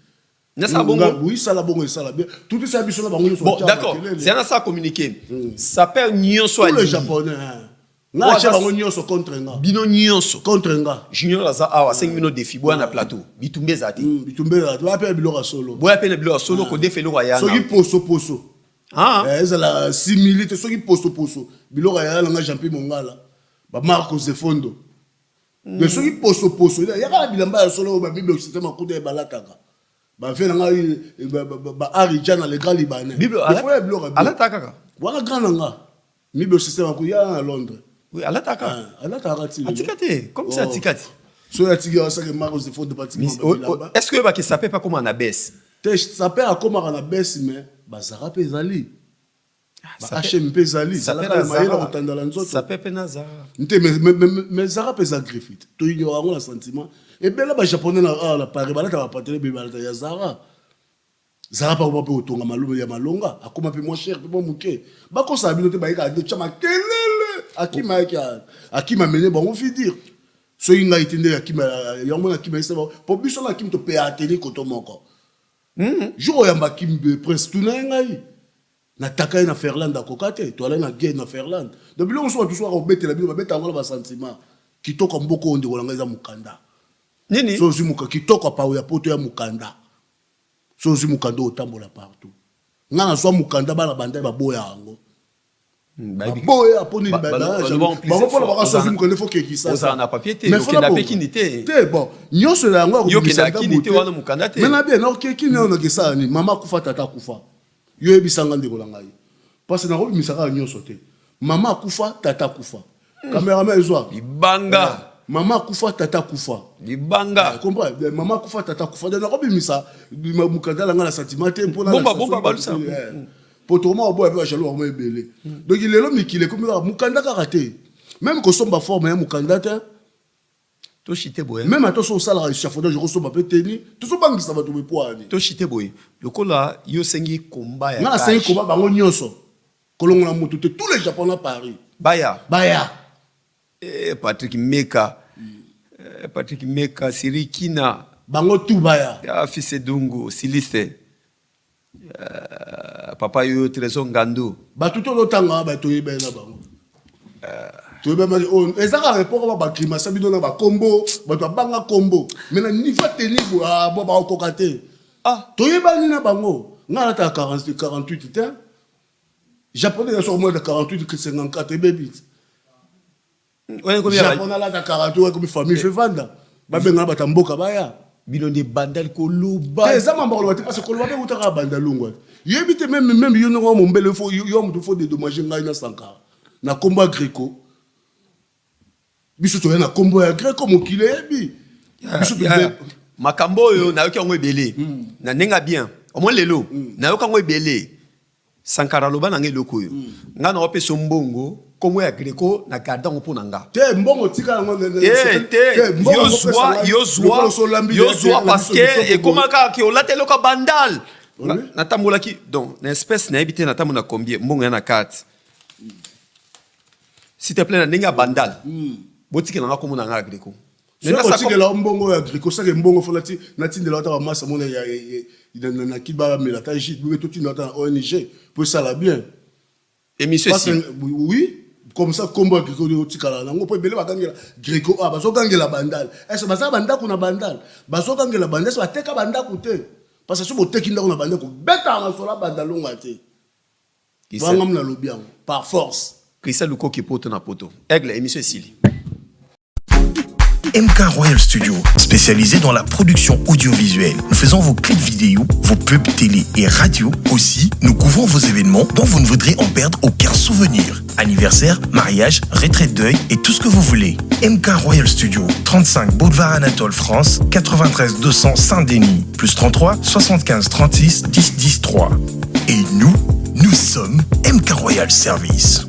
Nasala bongo? Oui, sala bongo esala bien. Tout esala biso na bango nyonso. Bon, d'accord. C'est un ça communiqué. Sapeur nyonso Tous les japonais. Hein. Nga atia bango nyonso contre nga. Bino nyonso. Contre nga. Junior aza awa 5 minutes défi boya na plateau. Bitumba eza te. Bitumba eza te. Boya pe biloko ya solo. Boya pe na biloko ya solo kodefa eloko ya yana. Soki poso poso. Ah. Eh, ezala simili te soki poso poso. Biloko ya yana nga Jean-Pierre Mongala. Ba Marco Zefondo. Mais soki poso poso yaka na bilamba ya solo ba bible système akuta ya balataka. Ba vie na ngai ba Aridjana le grand libanais. Bible alata kaka. Wana grand na nga. Mibe système akuya na Londres. Oui, alataka. Ah, alataka ti. Atika te, comme ça atika ti. So atiki asake Marcos de Fonde patiki. Est-ce que ba ke sape pas comme na baisse? Te sape akomaka na baisse mais bazara pe ezali. Ba HM pe ezali, zalaka na mayele kotandala nzoto. Sape pe na Zara. Nte mais mais Zara pe eza griffith. To ignore yango na sentiment. Ebele ba japonais na awa na Paris balata ba pantalon ebele balata ya Zara. Zara pe akoma pe kotonga malume ya malonga, akoma pe moins cher pe mwa moke. Bakosaka bino te bayekaka nde tia makelele. Akima ayaki akima amene bango vie dire. Soki ngai te nde akima yango mona akima yesa bango po biso na Akim topeyaka tenue koto moko. Jour oyamba Akim Prince tuna ye ngai. Nataka ye na Ferland akoka te, toalaki na guerre na Ferland. Donc biloko mosusu bato mosusu bakobetela bino babeta yango na ba sentiment. Kitoko ya mboka oyo ndeko na ngai eza mokanda. Nini? So ozwi moka kitoko ya pao ya poto ya mokanda. So ozwi mokanda oyo otambola partout. Nga nazwa mokanda bana bandai baboya yango. Baboya mpo nini bango mpona baka so ozwi mokanda ifo kekisa. Ozala na papier te, okenda pe kini te. Te bon, nyonso na yango ya kobimisa kini te wana mokanda te. Mais na bien, oke kini oyo nakesala nini? Mama akufa, tata akufa. Yo yebisa nga ndeko na ngai. Parce nakobimisa kaka nyonso te. Mama akufa, tata akufa. Cameraman ezwa. Libanga. Mama akufa, tata akufa. Libanga. Comprends? Mama akufa, tata akufa. Donc nakobimisa mokanda na nga na sentiment te mpona Bomba bomba balusa. Po tokoma koboya pe ba jaloux bakoma ebele. Donc lelo mikili ekomi kaka mokanda kaka te. Meme kosomba forme ya mokanda te. To chite boye. Meme ata soki osalaka echafaudage okosomba pe tenue. Tozobangisa bato boye po ani? To chite boye. Lokola yo osengi combat ya Nga nasengi combat bango nyonso. Kolongola mutu te. Tous les japonais Paris. Baya. Baya. Eh Patrick Meka. Eh Patrick Meka, Cyril Kina. Bango tout baya. Ah fils Edungu, Siliste. Euh, papa yo Trésor Ngandu. Bato to totanga ba toyebani na bango. Toyebani oyo eza kaka époque ba ba grimasa bino na ba kombo, bato babanga kombo. Mais na niveau tenue boye ah bo bakokoka te. Ah, toyebani na bango. Nga nalataka 40 48 te. Japonais nyonso akomona 48 54 ebebi. Japon alata 48 ekomi famille fe vanda. Babengana bato ya mboka baya. Bino nde bandal koloba. Te eza mambo koloba te parce que koloba pe eutaka banda lungwa. Yebi te meme meme yo ndenge mombele faut yo mutu faut dédommager ngai na Sankara. Na kombo ya Greco. Biso toya na kombo ya Greco mokili eyebi. Biso to makambo oyo nayoki yango ebele na ndenge ya bien. Omoni lelo nayoki yango ebele. Sankara aloba na nga eloko oyo. Nga na opesa yo mbongo kombo ya Greco na garde yango mpo na nga. Te mbongo tika yango. Te te yo zwa yo zwa yo zwa parce que ekoma kaka ke olata eloko ya bandal. Natambolaki donc na espèce nayebi te natambola na combien mbongo ya na carte. S'il te plaît na ndenge ya bandal. Botikela nga kombo na nga ya Greco. Soki otikela yo mbongo ya Greco sake mbongo fo natindela yo ata ba masa mona ya na ki ba mela ata jus boye totinda ata na ONG po esala bien. Émission esi. Oui, comme ça kombo ya Greco otikala nango po ebele bagangela Greco ah bazogangela bandal. Est-ce baza ba ndako na bandal? Bazogangela bandal, est-ce bateka ba ndako te? Parce que soki boteki ndako na bandal kobeta masolo ya bandalonga te. Wana nga nalobi yango par force. Christian Lukoki poto na poto. Aigle émission esili. MK Royal Studio, spécialisé dans la production audiovisuelle. Nous faisons vos clips vidéo, vos pubs télé et radio. Aussi, nous couvrons vos événements dont vous ne voudrez en perdre aucun souvenir. Anniversaire, mariage, retraite deuil et tout ce que vous voulez. MK Royal Studio, 35 Boulevard Anatole France, 93 200 Saint-Denis, plus 33 75 36 10 10 3. Et nous, nous sommes MK Royal Service.